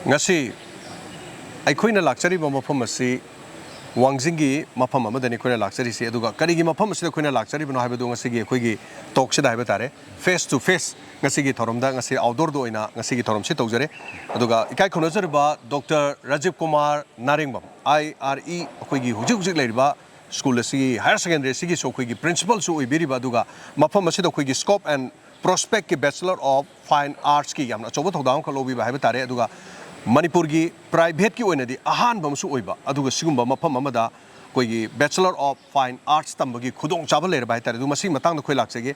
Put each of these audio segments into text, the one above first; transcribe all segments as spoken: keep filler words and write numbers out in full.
ꯉꯁꯤ ꯑꯩꯈꯣꯏꯅ ꯂꯥꯛꯆꯔꯤꯕ ꯃꯐꯝ ꯑꯁꯤ ꯋꯥꯡꯖꯤꯡꯒꯤ ꯃꯐꯝ ꯑꯃꯗꯅꯤ ꯑꯩꯈꯣꯏꯅ ꯂꯥꯛꯆꯔꯤꯁꯤ꯫ ꯑꯗꯨꯒ ꯀꯔꯤꯒꯤ ꯃꯐꯝ ꯑꯁꯤꯗ ꯑꯩꯈꯣꯏꯅ ꯂꯥꯛꯆꯔꯤꯕꯅꯣ ꯍꯥꯏꯕꯗꯨ ꯉꯁꯤꯒꯤ ꯑꯩꯈꯣꯏꯒꯤ ꯇꯣꯛꯁꯤꯗ ꯍꯥꯏꯕ ꯇꯥꯔꯦ, ꯐꯦꯁ ꯇꯨ ꯐꯦꯁ ꯉꯁꯤꯒꯤ ꯊꯧꯔꯝꯗ, ꯉꯁꯤ ꯑꯥꯎꯠꯗꯣꯔꯗ ꯑꯣꯏꯅ ꯉꯁꯤꯒꯤ ꯊꯧꯔꯝꯁꯤ ꯇꯧꯖꯔꯦ꯫ ꯑꯗꯨꯒ ꯏꯀꯥꯏ ꯈꯨꯝꯅꯖꯔꯤꯕ ꯗꯣꯛꯇꯔ ꯔꯥꯖꯤꯕ ꯀꯨꯃꯥꯔ ꯅꯥꯔꯦꯡꯕꯝ, ꯑꯥꯏ ꯑꯥꯔ ꯏ, ꯑꯩꯈꯣꯏꯒꯤ ꯍꯧꯖꯤꯛ ꯍꯧꯖꯤꯛ ꯂꯩꯔꯤꯕ ꯁ꯭ꯀꯨꯜ ꯑꯁꯤꯒꯤ, ꯍꯥꯌꯔ ꯁꯦꯀꯦꯟꯗꯔꯤ ꯑꯁꯤꯒꯤꯁꯨ ꯑꯩꯈꯣꯏꯒꯤ ꯄ꯭ꯔꯤꯟꯁꯤꯄꯜꯁꯨ ꯑꯣꯏꯕꯤꯔꯤꯕ, ꯑꯗꯨꯒ ꯃꯐꯝ ꯑꯁꯤꯗ ꯑꯩꯈꯣꯏꯒꯤ scope and ꯄ꯭ꯔꯣꯁꯄꯦꯛꯀꯤ bachelor of fine ꯑꯥꯔꯠꯁꯀꯤ ꯌꯥꯝꯅ ꯑꯆꯧꯕ ꯊꯧꯗꯥꯡ ꯑꯃꯈꯛ ꯂꯧꯕꯤꯕ ꯍꯥꯏꯕ ꯇꯥꯔꯦ꯫ ꯑꯗꯨꯒ ꯃꯅꯤꯄꯨꯔꯒꯤ ꯄ꯭ꯔꯥꯏꯚꯦꯠꯀꯤ ꯑꯣꯏꯅꯗꯤ ꯑꯍꯥꯟꯕ ꯑꯃꯁꯨ ꯑꯣꯏꯕ, ꯑꯗꯨꯒ ꯁꯤꯒꯨꯝꯕ ꯃꯐꯝ ꯑꯃꯗ ꯑꯩꯈꯣꯏꯒꯤ ꯕꯦꯆꯂꯔ ꯑꯣꯐ ꯐꯥꯏꯟ ꯑꯥꯔꯠꯁ ꯇꯝꯕꯒꯤ ꯈꯨꯗꯣꯡꯆꯥꯕ ꯂꯩꯔꯕ ꯍꯥꯏ ꯇꯥꯔꯦ꯫ ꯑꯗꯨ ꯃꯁꯤꯒꯤ ꯃꯇꯥꯡꯗ ꯑꯩꯈꯣꯏ ꯂꯥꯛꯆꯒꯦ꯫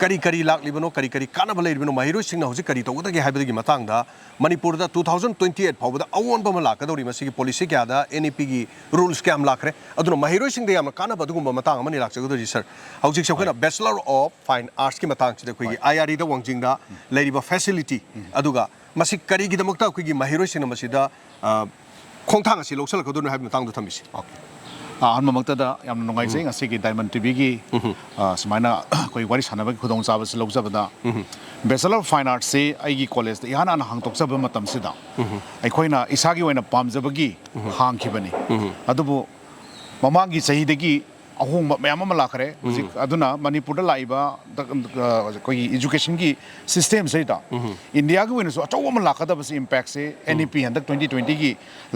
ꯀꯔꯤ ꯀꯔꯤ ꯂꯥꯛꯂꯤꯕꯅꯣ, ꯀꯔꯤ ꯀꯔꯤ ꯀꯥꯟꯅꯕ ꯂꯩꯔꯤꯕꯅꯣ, ꯃꯍꯩꯔꯣꯏꯁꯤꯡꯅ ꯍꯧꯖꯤꯛ ꯀꯔꯤ ꯇꯧꯒꯗꯒꯦ ꯍꯥꯏꯕꯒꯤ ꯃꯇꯥꯡꯗ ꯃꯅꯤꯄꯨꯔꯗ two thousand twenty eight ꯐꯥꯎꯕꯗ ꯑꯑꯣꯟꯕ ꯑꯃ ꯂꯥꯛꯀꯗꯧꯔꯤ꯫ ꯃꯁꯤꯒꯤ ꯄꯣꯂꯤꯁꯤ ꯀꯌꯥꯗ, ꯑꯦꯟ ꯏ ꯄꯤꯒꯤ ꯔꯨꯜꯁ ꯀꯌꯥꯝ ꯂꯥꯛꯈ꯭ꯔꯦ? ꯑꯗꯨꯅ ꯃꯍꯩꯔꯣꯏꯁꯤꯡꯗ ꯌꯥꯝꯅ ꯀꯥꯟꯅꯕ ꯑꯗꯨꯒꯨꯝꯕ ꯃꯇꯥꯡ ꯑꯃꯅꯤ ꯂꯥꯛꯆꯒꯗꯧꯔꯤꯁꯤ, ꯁꯥꯔ꯫ ꯍꯧꯖꯤꯛꯁꯦ ꯑꯩꯈꯣꯏꯅ ꯕꯦꯆꯂꯔ ꯑꯣꯐ ꯐꯥꯏꯟ ꯑꯥꯔꯠꯁꯀꯤ ꯃꯇꯥꯡꯁꯤꯗ ꯑꯩꯈꯣꯏꯒꯤ ꯑꯥꯏ ꯑꯥꯔ ꯏꯗ ꯋꯥꯡꯖꯤꯡꯗ ꯂꯩꯔꯤꯕ ꯐꯦꯁꯤꯂꯤꯇꯤ, ꯑꯗꯨꯒ ꯃꯁꯤ ꯀꯔꯤꯒꯤꯗꯃꯛꯇ ꯑꯩꯈꯣꯏꯒꯤ ꯃꯍꯩꯔꯣꯏꯁꯤꯡꯅ ꯃꯁꯤꯗ, ꯑ, ꯈꯣꯡꯊꯥꯡ ꯑꯁꯤ ꯂꯧꯁꯤꯜꯂꯛꯀꯗꯣꯏꯅꯣ ꯍꯥꯏꯕꯒꯤ ꯃꯇꯥꯡꯗ ꯊꯝꯕꯤꯁꯤ꯫ ꯑꯣꯀꯦ꯫ ꯑ, ꯑꯍꯥꯟꯕꯃꯛꯇꯗ ꯌꯥꯝꯅ ꯅꯨꯡꯉꯥꯏꯖꯩ ꯉꯁꯤꯒꯤ ꯗꯥꯏꯃꯟ ꯇꯤꯚꯤꯒꯤ, ꯑ, ꯁꯨꯃꯥꯏꯅ ꯑꯩꯈꯣꯏ ꯋꯥꯔꯤ ꯁꯥꯟꯅꯕꯒꯤ ꯈꯨꯗꯣꯡꯆꯥꯕꯁꯤ ꯂꯧꯖꯕꯗ꯫ ꯕꯦꯆꯂꯔ ꯑꯣꯐ ꯐꯥꯏꯟ ꯑꯥꯔꯠꯁꯤ ꯑꯩꯒꯤ ꯀꯣꯂꯦꯖꯇ ꯏꯍꯥꯟ ꯍꯥꯟꯅ ꯍꯥꯡꯗꯣꯛꯆꯕ ꯃꯇꯝꯁꯤꯗ ꯑꯩꯈꯣꯏꯅ ꯏꯁꯥꯒꯤ ꯑꯣꯏꯅ ꯄꯥꯝꯖꯕꯒꯤ ꯍꯥꯡꯈꯤꯕꯅꯤ꯫ ꯑꯗꯨꯕꯨ ꯃꯃꯥꯡꯒꯤ ꯆꯍꯤꯗꯒꯤ ꯑꯍꯣꯡꯕ ꯃꯌꯥꯝ ꯑꯃ ꯂꯥꯛꯈ꯭ꯔꯦ꯫ ꯍꯧꯖꯤꯛ ꯑꯗꯨꯅ ꯃꯅꯤꯄꯨꯔꯗ ꯂꯥꯛꯏꯕ ꯗ-, ꯑ, ꯑꯩꯈꯣꯏꯒꯤ ꯏꯖꯨꯀꯦꯁꯟꯒꯤ ꯁꯤꯁꯇꯦꯝꯁꯤꯗ ꯏꯟꯗꯤꯌꯥꯒꯤ ꯑꯣꯏꯅꯁꯨ ꯑꯆꯧꯕ ꯑꯃ ꯂꯥꯛꯀꯗꯕꯁꯤ ꯏꯝꯄꯦꯛꯁꯦ ꯑꯦꯟ ꯏ ꯄꯤ ꯍꯟꯗꯛ ꯇ꯭ꯋꯦꯟꯇꯤ ꯇ꯭ꯋꯦꯟꯇꯤꯒꯤ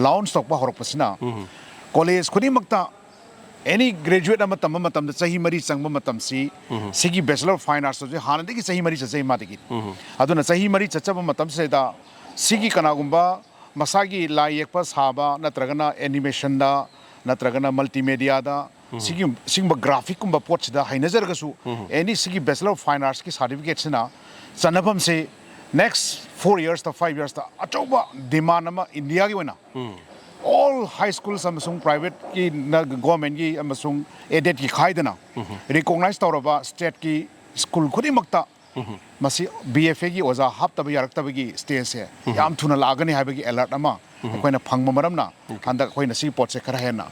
ꯂꯥꯎꯟꯁ ꯇꯧꯔꯛꯄ ꯍꯧꯔꯛꯄꯁꯤꯅ ꯀꯣꯂꯦꯖ ꯈꯨꯗꯤꯡꯃꯛꯇ ꯑꯦꯅꯤ ꯒ꯭ꯔꯦꯖꯨꯋꯦꯠ ꯑꯃ ꯇꯝꯕ ꯃꯇꯝꯗ ꯆꯍꯤ ꯃꯔꯤ ꯆꯪꯕ ꯃꯇꯝꯁꯤ ꯁꯤꯒꯤ ꯕꯦꯆꯂꯔ ꯑꯣꯐ ꯐꯥꯏꯟ ꯑꯥꯔꯠꯁ ꯍꯥꯟꯅꯗꯒꯤ ꯆꯍꯤ ꯃꯔꯤ ꯆꯠꯆꯩ ꯃꯥꯗꯒꯤ꯫ ꯑꯗꯨꯅ ꯆꯍꯤ ꯃꯔꯤ ꯆꯠꯆꯕ ꯃꯇꯝꯁꯤꯗ ꯁꯤꯒꯤ ꯀꯅꯥꯒꯨꯝꯕ ꯃꯁꯥꯒꯤ ꯂꯥꯏ ꯌꯦꯛꯄ ꯁꯥꯕ ꯅꯠꯇ꯭ꯔꯒꯅ ꯑꯦꯅꯤꯃꯦꯁꯟꯗ ꯅꯠꯇ꯭ꯔꯒꯅ ꯃꯜꯇꯤꯃꯦꯗꯤꯌꯥꯗ ꯁꯤꯒꯤ, ꯁꯤꯒꯨꯝꯕ ꯒ꯭ꯔꯥꯐꯤꯛꯀꯨꯝꯕ ꯄꯣꯠꯁꯤꯗ ꯍꯩꯅꯖꯔꯒꯁꯨ ꯑꯦꯅꯤ ꯁꯤꯒꯤ ꯕꯦꯆꯂꯔ ꯑꯣꯐ ꯐꯥꯏꯟ ꯑꯥꯔꯠꯁꯀꯤ ꯁꯥꯔꯇꯤꯐꯤꯀꯦꯠꯁꯤꯅ ꯆꯟꯅꯐꯝꯁꯦ ꯅꯦꯛꯁ ꯐꯣꯔ ꯌꯔꯁꯇ, ꯐꯥꯏꯚ ꯌꯔꯁꯇ ꯑꯆꯧꯕ ꯗꯤꯃꯥꯟ ꯑꯃ ꯏꯟꯗꯤꯌꯥꯒꯤ ꯑꯣꯏꯅ ꯑꯣꯜ ꯍꯥꯏ ꯁ꯭ꯀꯨꯜꯁ ꯑꯃꯁꯨꯡ ꯄ꯭ꯔꯥꯏꯚꯦꯠꯀꯤ, ꯒꯣꯔꯃꯦꯟꯒꯤ ꯑꯃꯁꯨꯡ ꯑꯦꯗꯦꯗꯀꯤ ꯈꯥꯏꯗꯅ ꯔꯤꯀꯣꯛꯅꯥꯏꯁ ꯇꯧꯔꯕ ꯁ꯭ꯇꯦꯠꯀꯤ ꯁ꯭ꯀꯨꯜ ꯈꯨꯗꯤꯡꯃꯛꯇ ꯃꯁꯤ ꯕꯤ ꯑꯦꯐ ꯑꯦꯒꯤ ꯑꯣꯖꯥ ꯍꯥꯞꯇꯕ ꯌꯥꯔꯛꯇꯕꯒꯤ ꯁ꯭ꯇꯦꯖꯁꯦ ꯌꯥꯝ ꯊꯨꯅ ꯂꯥꯛꯑꯒꯅꯤ ꯍꯥꯏꯕꯒꯤ ꯑꯦꯂꯔꯠ ꯑꯃ ꯑꯩꯈꯣꯏꯅ ꯐꯪꯕ ꯃꯔꯝꯅ ꯍꯟꯗꯛ ꯑꯩꯈꯣꯏꯅ ꯁꯤꯒꯤ ꯄꯣꯠꯁꯦ ꯈꯔ ꯍꯦꯟꯅ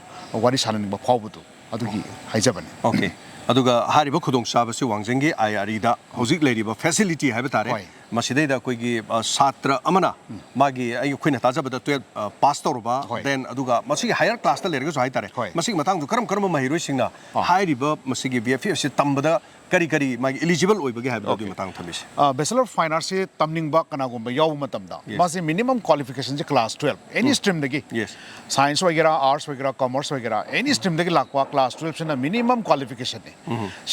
ꯋꯥꯔꯤ ꯁꯥꯟꯅꯅꯤꯡꯕ ꯐꯥꯎꯕꯗꯨ ꯑꯗꯨꯒꯤ ꯍꯥꯏꯖꯕꯅꯤ꯫ ꯑꯣꯀꯦ꯫ ꯑꯗꯨꯒ ꯍꯥꯏꯔꯤꯕ ꯈꯨꯗꯣꯡꯆꯥꯕꯁꯤ ꯋꯥꯡꯖꯤꯡꯒꯤ ꯑꯥꯏ ꯑꯥꯔ ꯏꯗ ꯍꯧꯖꯤꯛ ꯂꯩꯔꯤꯕ ꯐꯦꯁꯤꯂꯤꯇꯤ ꯍꯥꯏꯕ ꯇꯥꯔꯦ꯫ ꯍꯣꯏ꯫ ꯃꯁꯤꯗꯩꯗ ꯑꯩꯈꯣꯏꯒꯤ ꯑ, ꯁꯥꯇ꯭ꯔ ꯑꯃꯅ ꯃꯥꯒꯤ ꯑꯩ- ꯑꯩꯈꯣꯏꯅ ꯇꯥꯖꯕꯗ ꯇꯨꯌꯦꯜꯞ ꯄꯥꯁ ꯇꯧꯔꯕ, ꯍꯣꯏ꯫ ꯗꯦꯟ ꯑꯗꯨꯒ ꯃꯁꯤꯒꯤ ꯍꯥꯌꯔ ꯀ꯭ꯂꯥꯁꯇ ꯂꯩꯔꯒꯁꯨ ꯍꯥꯏꯇꯥꯔꯦ, ꯍꯣꯏ꯫ ꯃꯁꯤꯒꯤ ꯃꯇꯥꯡꯗ ꯀꯔꯝ ꯀꯔꯝꯕ ꯃꯍꯩꯔꯣꯏꯁꯤꯡꯅ ꯑꯥ꯫ ꯍꯥꯏꯔꯤꯕ ꯃꯁꯤꯒꯤ ꯕꯤ ꯑꯦꯐ ꯑꯦꯐ ꯑꯁꯤ ꯇꯝꯕꯗ ꯀꯔꯤ ꯀꯔꯤ ꯃꯥꯒꯤ ꯏꯂꯤꯖꯤꯕꯜ ꯑꯣꯏꯕꯒꯦ ꯍꯥꯏꯕꯗꯨ ꯑꯗꯨꯒꯤ ꯑꯣꯀꯦ꯫ ꯃꯇꯥꯡꯗ ꯊꯝꯕꯤꯁꯤ꯫ ꯕꯦꯆꯂꯔ ꯑꯣꯐ ꯐꯥꯏꯟ ꯑꯥꯔꯠꯁꯤ ꯇꯝꯅꯤꯡꯕ ꯀꯅꯥꯒꯨꯝꯕ ꯌꯥꯎꯕ ꯃꯇꯝꯗ Yes. ꯃꯥꯁꯦ ꯃꯤꯅꯤꯃꯝ ꯀ꯭ꯋꯥꯂꯤꯐꯤꯀꯦꯁꯟꯁꯦ ꯀ꯭ꯂꯥꯁ ꯇꯨꯌꯦꯜꯞ ꯑꯦꯅꯤ ꯁ꯭ꯇ꯭ꯔꯤꯝꯗꯒꯤ, Yes. ꯁꯥꯏꯟꯁ ꯑꯣꯏꯒꯦꯔꯥ, ꯑꯥꯔꯠꯁ ꯑꯣꯏꯒꯦꯔꯥ, ꯀꯃꯔꯁ ꯑꯣꯏꯒꯦꯔꯥ, ꯑꯦꯅꯤ ꯁ꯭ꯇ꯭ꯔꯤꯝꯗꯒꯤ ꯂꯥꯛꯄ ꯀ꯭ꯂꯥꯁ ꯇꯨꯌꯦꯜꯞꯁꯤꯅ ꯃꯤꯅꯤꯃꯝ ꯀ꯭ꯋꯥꯂꯤꯐꯤꯀꯦꯁꯟꯅꯤ꯫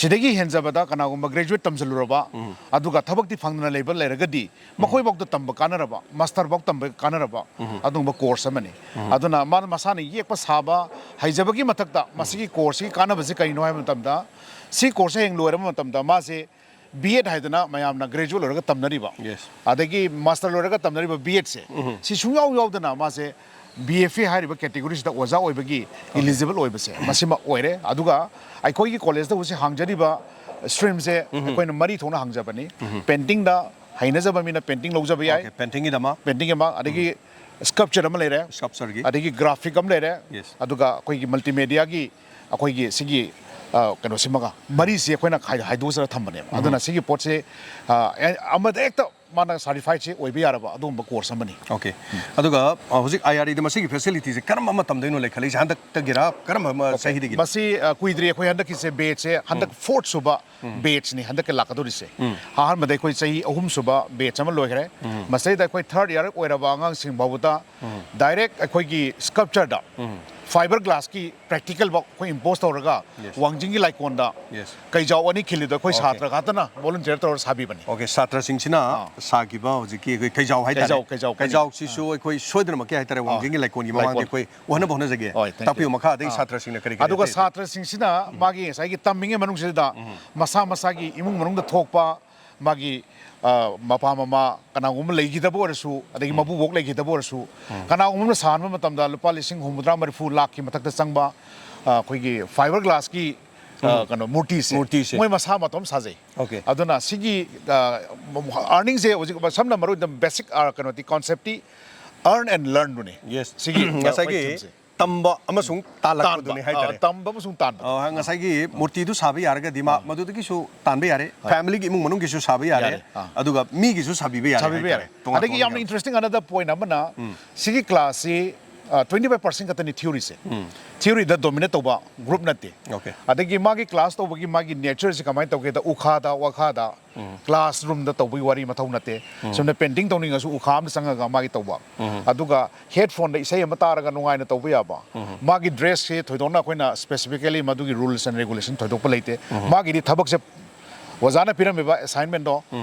ꯁꯤꯗꯒꯤ ꯍꯦꯟꯖꯕꯗ ꯀꯅꯥꯒꯨꯝꯕ ꯒ꯭ꯔꯦꯖꯨꯋꯦꯠ ꯇꯝꯁꯤꯜꯂꯨꯔꯕ, ꯑꯗꯨꯒ ꯊꯕꯛꯇꯤ ꯐꯪꯗꯅ ꯂꯩꯕ ꯂꯩꯔꯒꯗꯤ ꯃꯈꯣꯏꯐꯥꯎꯗ ꯇꯝꯕ ꯀꯥꯟꯅꯔꯕ, ꯃꯥꯁꯇꯔꯐꯥꯎ ꯇꯝꯕ ꯀꯥꯟꯅꯔꯕ ꯑꯗꯨꯒꯨꯝꯕ ꯀꯣꯔꯁ ꯑꯃꯅꯤ꯫ ꯑꯗꯨꯅ ꯃꯥꯅ ꯃꯁꯥꯅ ꯌꯦꯛꯄ ꯁꯥꯕ ꯍꯩꯖꯕꯒꯤ ꯃꯊꯛꯇ ꯃꯁꯤꯒꯤ ꯀꯣꯔꯁꯁꯤꯒꯤ ꯀꯥꯟꯅꯕꯁꯤ ꯀꯩꯅꯣ ꯍꯥꯏꯕ ꯃꯇꯝꯗ, ꯁꯤ ꯀꯣꯔꯁꯁꯦ ꯍꯌꯦꯡ ꯂꯣꯏꯔꯕ ꯃꯇꯝꯗ ꯃꯥꯁꯦ ꯕꯤ ꯑꯦꯗ ꯍꯥꯏꯗꯅ ꯃꯌꯥꯝꯅ ꯒ꯭ꯔꯦꯖꯨꯋꯦꯠ ꯂꯣꯏꯔꯒ ꯇꯝꯅꯔꯤꯕ, Yes. ꯑꯗꯒꯤ ꯃꯥꯁꯇꯔ ꯂꯣꯏꯔꯒ ꯇꯝꯅꯔꯤꯕ ꯕꯤ ꯑꯦꯗꯁꯦ, ꯁꯤ ꯁꯨꯡꯌꯥꯎ ꯌꯥꯎꯗꯅ ꯃꯥꯁꯦ ꯕꯤ ꯑꯦꯐ ꯑꯦ ꯍꯥꯏꯔꯤꯕ ꯀꯦꯇꯦꯒꯣꯔꯤꯁꯤꯗ ꯑꯣꯖꯥ ꯑꯣꯏꯕꯒꯤ ꯏꯂꯤꯖꯤꯕꯜ ꯑꯣꯏꯕꯁꯦ ꯃꯁꯤꯃ ꯑꯣꯏꯔꯦ꯫ ꯑꯗꯨꯒ ꯑꯩꯈꯣꯏꯒꯤ ꯀꯣꯂꯦꯖꯇ ꯍꯧꯖꯤꯛ ꯍꯥꯡꯖꯔꯤꯕ ꯁ꯭ꯇ꯭ꯔꯤꯝꯁꯦ ꯑꯩꯈꯣꯏꯅ ꯃꯔꯤ ꯊꯣꯛꯅ ꯍꯥꯡꯖꯕꯅꯤ꯫ ꯄꯦꯟꯇꯤꯡꯗ ꯍꯩꯅꯖꯕ ꯃꯤꯅ ꯄꯦꯟꯇꯤꯡ ꯂꯧꯖꯕ ꯌꯥꯏ꯫ ꯑꯣꯀꯦ, ꯄꯦꯟꯇꯤꯡꯒꯤꯗꯃꯛ꯫ ꯄꯦꯟꯇꯤꯡ ꯑꯃ, ꯑꯗꯒꯤ ꯁ꯭ꯀꯜꯞꯆꯔ ꯑꯃ ꯂꯩꯔꯦ꯫ Sculptureꯒꯤ꯫ ꯑꯗꯒꯤ ꯒ꯭ꯔꯥꯐꯤꯛ ꯑꯃ ꯂꯩꯔꯦ꯫ Yes. ꯑꯗꯨꯒ ꯑꯩꯈꯣꯏꯒꯤ ꯃꯜꯇꯤꯃꯦꯗꯤꯌꯥꯒꯤ ꯑꯩꯈꯣꯏꯒꯤ ꯁꯤꯒꯤ ꯑ, ꯀꯩꯅꯣꯁꯤꯃꯒ ꯃꯔꯤꯁꯤ ꯑꯩꯈꯣꯏꯅ ꯈꯥꯏ- ꯍꯥꯏꯗꯣꯛꯆꯔ ꯊꯝꯕꯅꯦꯕ꯫ ꯑꯗꯨꯅ ꯁꯤꯒꯤ ꯄꯣꯠꯁꯤ ꯑ, ꯑꯦ- ꯑꯃꯗ ꯍꯦꯛꯇ ꯃꯥꯅ ꯁꯥꯔꯇꯤꯐꯥꯏꯠꯁꯤ ꯑꯣꯏꯕ ꯌꯥꯔꯕ ꯑꯗꯨꯒꯨꯝꯕ ꯀꯣꯔꯁ ꯑꯃꯅꯤ꯫ ꯑꯣꯀꯦ꯫ ꯑꯗꯨꯒ ꯑ, ꯍꯧꯖꯤꯛ ꯑꯥꯏ ꯑꯥꯔ ꯏꯗ ꯃꯁꯤꯒꯤ ꯐꯦꯁꯤꯂꯤꯇꯤꯁꯦ ꯀꯔꯝꯕ ꯃꯇꯝꯗꯩꯅꯣ ꯂꯩꯈꯠꯂꯛꯏꯁꯦ? ꯍꯟꯗꯛꯇꯒꯤꯔ ꯀꯔꯝꯕ ꯑꯃ ꯆꯍꯤꯗꯒꯤꯅꯣ? ꯃꯁꯤ ꯑ, ꯀꯨꯏꯗ꯭ꯔꯤ꯫ ꯑꯩꯈꯣꯏ ꯍꯟꯗꯛꯀꯤꯁꯦ ꯕꯦꯠꯁꯦ ꯍꯟꯗꯛ ꯐꯣꯔꯠ ꯁꯨꯕ ꯕꯦꯠꯁꯅꯤ ꯍꯟꯗꯛꯀꯤ ꯂꯥꯛꯀꯗꯧꯔꯤꯁꯦ꯫ ꯑꯍꯥꯟꯕꯗ ꯑꯩꯈꯣꯏ ꯆꯍꯤ ꯑꯍꯨꯝ ꯁꯨꯕ ꯕꯦꯠꯁ ꯑꯃ ꯂꯣꯏꯈ꯭ꯔꯦ꯫ ꯃꯁꯤꯗꯩꯗ ꯑꯩꯈꯣꯏ ꯊꯥꯔꯠ ꯏꯌꯥꯔ ꯑꯣꯏꯔꯕ ꯑꯉꯥꯡꯁꯤꯡ ꯐꯥꯎꯕꯗ ꯗꯥꯏꯔꯦꯛ ꯑꯩꯈꯣꯏꯒꯤ ꯁ꯭ꯀꯜꯞꯆꯔꯗ ꯐꯥꯏꯕꯔ ꯒ꯭ꯂꯥꯁꯀꯤ ꯄ꯭ꯔꯦꯛꯇꯤꯀꯦꯜꯐꯥꯎ ꯑꯩꯈꯣꯏ ꯏꯝꯄꯣꯁ ꯇꯧꯔꯒ Yes. ꯋꯥꯡꯖꯤꯡꯒꯤ ꯂꯥꯏꯀꯣꯟꯗ Yes. ꯀꯩꯖꯥꯎ ꯑꯅꯤ ꯈꯤꯜꯂꯤꯗꯣ ꯑꯩꯈꯣꯏ Okay. ꯁꯥꯇ꯭ꯔ ꯉꯥꯛꯇꯅ ꯚꯣꯂꯨꯟꯇꯤꯌꯔ ꯇꯧꯔꯒ ꯁꯥꯕꯤꯕꯅꯤ꯫ ꯑꯣꯀꯦ, ꯁꯥꯇ꯭ꯔꯁꯤꯡꯁꯤꯅ ꯑꯥ꯫ ꯁꯥꯈꯤꯕ ꯍꯧꯖꯤꯛꯀꯤ ꯑꯩꯈꯣꯏ ꯀꯩꯖꯥꯎ ꯍꯥꯏꯇꯥꯔꯦ꯫ ꯀꯩꯖꯥꯎ, ꯀꯩꯖꯥꯎ ꯀꯅꯤ꯫ ꯀꯩꯖꯥꯎꯁꯤꯁꯨ ꯑꯩꯈꯣꯏ ꯁꯣꯏꯗꯅꯃꯛꯀꯤ ꯍꯥꯏꯇꯥꯔꯦ, ꯋꯥꯡꯖꯤꯡꯒꯤ ꯂꯥꯏꯀꯣꯟꯒꯤ ꯃꯃꯥꯡꯗ ꯂꯥꯏꯀꯣꯟ꯫ ꯑꯩꯈꯣꯏ ꯋꯥꯍꯟꯅꯕ ꯍꯣꯠꯅꯖꯒꯦ꯫ ꯍꯣꯏ, thank you. ꯇꯥꯛꯄꯤꯌꯨ, ꯃꯈꯥ ꯑꯗꯒꯤ ꯑꯥ꯫ ꯁꯥꯇ꯭ꯔꯁꯤꯡꯅ ꯀꯔꯤ ꯀꯔꯤ ꯑꯗꯨꯒ ꯑꯇꯩ ꯑꯇꯩ ꯁꯥꯇ꯭ꯔꯁꯤꯡꯁꯤꯅ ꯃꯥꯒꯤ ꯉꯁꯥꯏꯒꯤ ꯇꯝꯃꯤꯉꯩ ꯃꯅꯨꯡꯁꯤꯗ ꯃꯁꯥ ꯃꯁꯥꯒꯤ ꯏꯃꯨꯡ ꯃꯅꯨꯡꯗ ꯊꯣꯛꯄ ꯃꯥꯒꯤ ꯑ, ꯃꯄꯥ ꯃꯃꯥ ꯀꯅꯥꯒꯨꯝꯕ ꯂꯩꯈꯤꯗꯕ ꯑꯣꯏꯔꯁꯨ, ꯑꯗꯒꯤ ꯃꯄꯨꯕꯣꯛ ꯂꯩꯈꯤꯗꯕ ꯑꯣꯏꯔꯁꯨ, ꯀꯅꯥꯒꯨꯝꯕ ꯑꯃꯅ ꯁꯥꯍꯟꯕ ꯃꯇꯝꯗ ꯂꯨꯄꯥ ꯂꯤꯁꯤꯡ ꯍꯨꯝꯐꯨꯇꯔꯥ ꯃꯔꯤꯐꯨ ꯂꯥꯛꯀꯤ ꯃꯊꯛꯇ ꯆꯪꯕ ꯑ, ꯑꯩꯈꯣꯏꯒꯤ ꯐꯥꯏꯕꯔ ꯒ꯭ꯂꯥꯁꯀꯤ ꯑ, ꯀꯩꯅꯣ ꯃꯨꯔꯇꯤꯁꯦ ꯃꯨꯔꯇꯤꯁꯦ꯫ ꯃꯣꯏ ꯃꯁꯥ ꯃꯇꯣꯝ ꯁꯥꯖꯩ꯫ Okay. ꯑꯗꯨꯅ ꯁꯤꯒꯤ ꯑꯥꯔꯅꯤꯡꯁꯦ ꯍꯧꯖꯤꯛ ꯁꯝꯅ ꯃꯔꯨ ꯑꯣꯏꯅ ꯕꯦꯁꯤꯛ ꯀꯩꯅꯣꯗꯤ ꯀꯣꯟꯁꯦꯞꯇꯤ earn and learnꯗꯨꯅꯤ꯫ Yes. ꯁꯤꯒꯤ ꯉꯁꯥꯏꯒꯤ ꯑꯩꯈꯣꯏ theme ꯁꯦ꯫ ꯇꯝꯕ ꯑꯃꯁꯨꯡ ꯇꯥꯜꯂꯛꯄꯗꯨꯅꯤ ꯑ, ꯍꯥꯏꯇꯥꯔꯦ꯫ ꯇꯝꯕ ꯑꯃꯁꯨꯡ ꯇꯥꯟꯕ꯫ ꯑ, ꯉꯁꯥꯏꯒꯤ ꯃꯨꯔꯇꯤꯗꯨ ꯁꯥꯕ ꯌꯥꯔꯒꯗꯤ ꯃꯥ ꯃꯗꯨꯗꯒꯤꯁꯨ ꯇꯥꯟꯕ ꯌꯥꯔꯦ, ꯐꯦꯃꯤꯂꯤꯒꯤ ꯏꯃꯨꯡ ꯃꯅꯨꯡꯒꯤꯁꯨ ꯁꯥꯕ ꯌꯥꯔꯦ, ꯌꯥꯔꯦ, ꯑꯥ꯫ ꯑꯗꯨꯒ ꯃꯤꯒꯤꯁꯨ ꯁꯥꯕꯤꯕ ꯌꯥꯔꯦ ꯁꯥꯕꯤꯕ ꯍꯥꯏꯇꯥꯔꯦ꯫ ꯌꯥꯔꯦ꯫ ꯇꯣꯉꯥꯟ ꯑꯗꯒꯤ ꯌꯥꯝꯅ ꯇꯣꯉꯥꯟꯕ꯫ interesting another point ꯑꯃꯅ ꯁꯤꯒꯤ class ꯁꯤ twenty five percent ꯈꯛꯇꯅꯤ theory ꯁꯦ꯫ Theory ꯗ dominate ꯇꯧꯕ group ꯅꯠꯇꯦ꯫ Okay. ꯑꯗꯒꯤ ꯃꯥꯒꯤ class ꯇꯧꯕꯒꯤ ꯃꯥꯒꯤ nature ꯁꯤ ꯀꯃꯥꯏꯅ ꯇꯧꯒꯦꯗ ꯎꯈꯥꯗ ꯋꯥꯈꯥꯗ classroom ꯗ ꯇꯧꯕꯒꯤ ꯋꯥꯔꯤ ꯃꯊꯧ ꯅꯠꯇꯦ꯫ ꯁꯣꯝꯗ painting ꯇꯧꯅꯤꯡꯉꯁꯨ ꯎꯈꯥ ꯑꯃꯗ ꯆꯪꯉꯒ ꯃꯥꯒꯤ ꯇꯧꯕ꯫ ꯑꯗꯨꯒ headphone ꯗ ꯏꯁꯩ ꯑꯃ ꯇꯥꯔꯒ ꯅꯨꯡꯉꯥꯏꯅ ꯇꯧꯕ ꯌꯥꯕ꯫ ꯃꯥꯒꯤ dress ꯁꯦ ꯊꯣꯏꯗꯣꯛꯅ ꯑꯩꯈꯣꯏꯅ specifically ꯃꯗꯨꯒꯤ rules and regulation ꯊꯣꯏꯗꯣꯛꯄ ꯂꯩꯇꯦ꯫ ꯃꯥꯒꯤꯗꯤ ꯊꯕꯛꯁꯦ ꯑꯣꯖꯥꯅ ꯄꯤꯔꯝꯃꯤꯕ assignment ꯗꯣ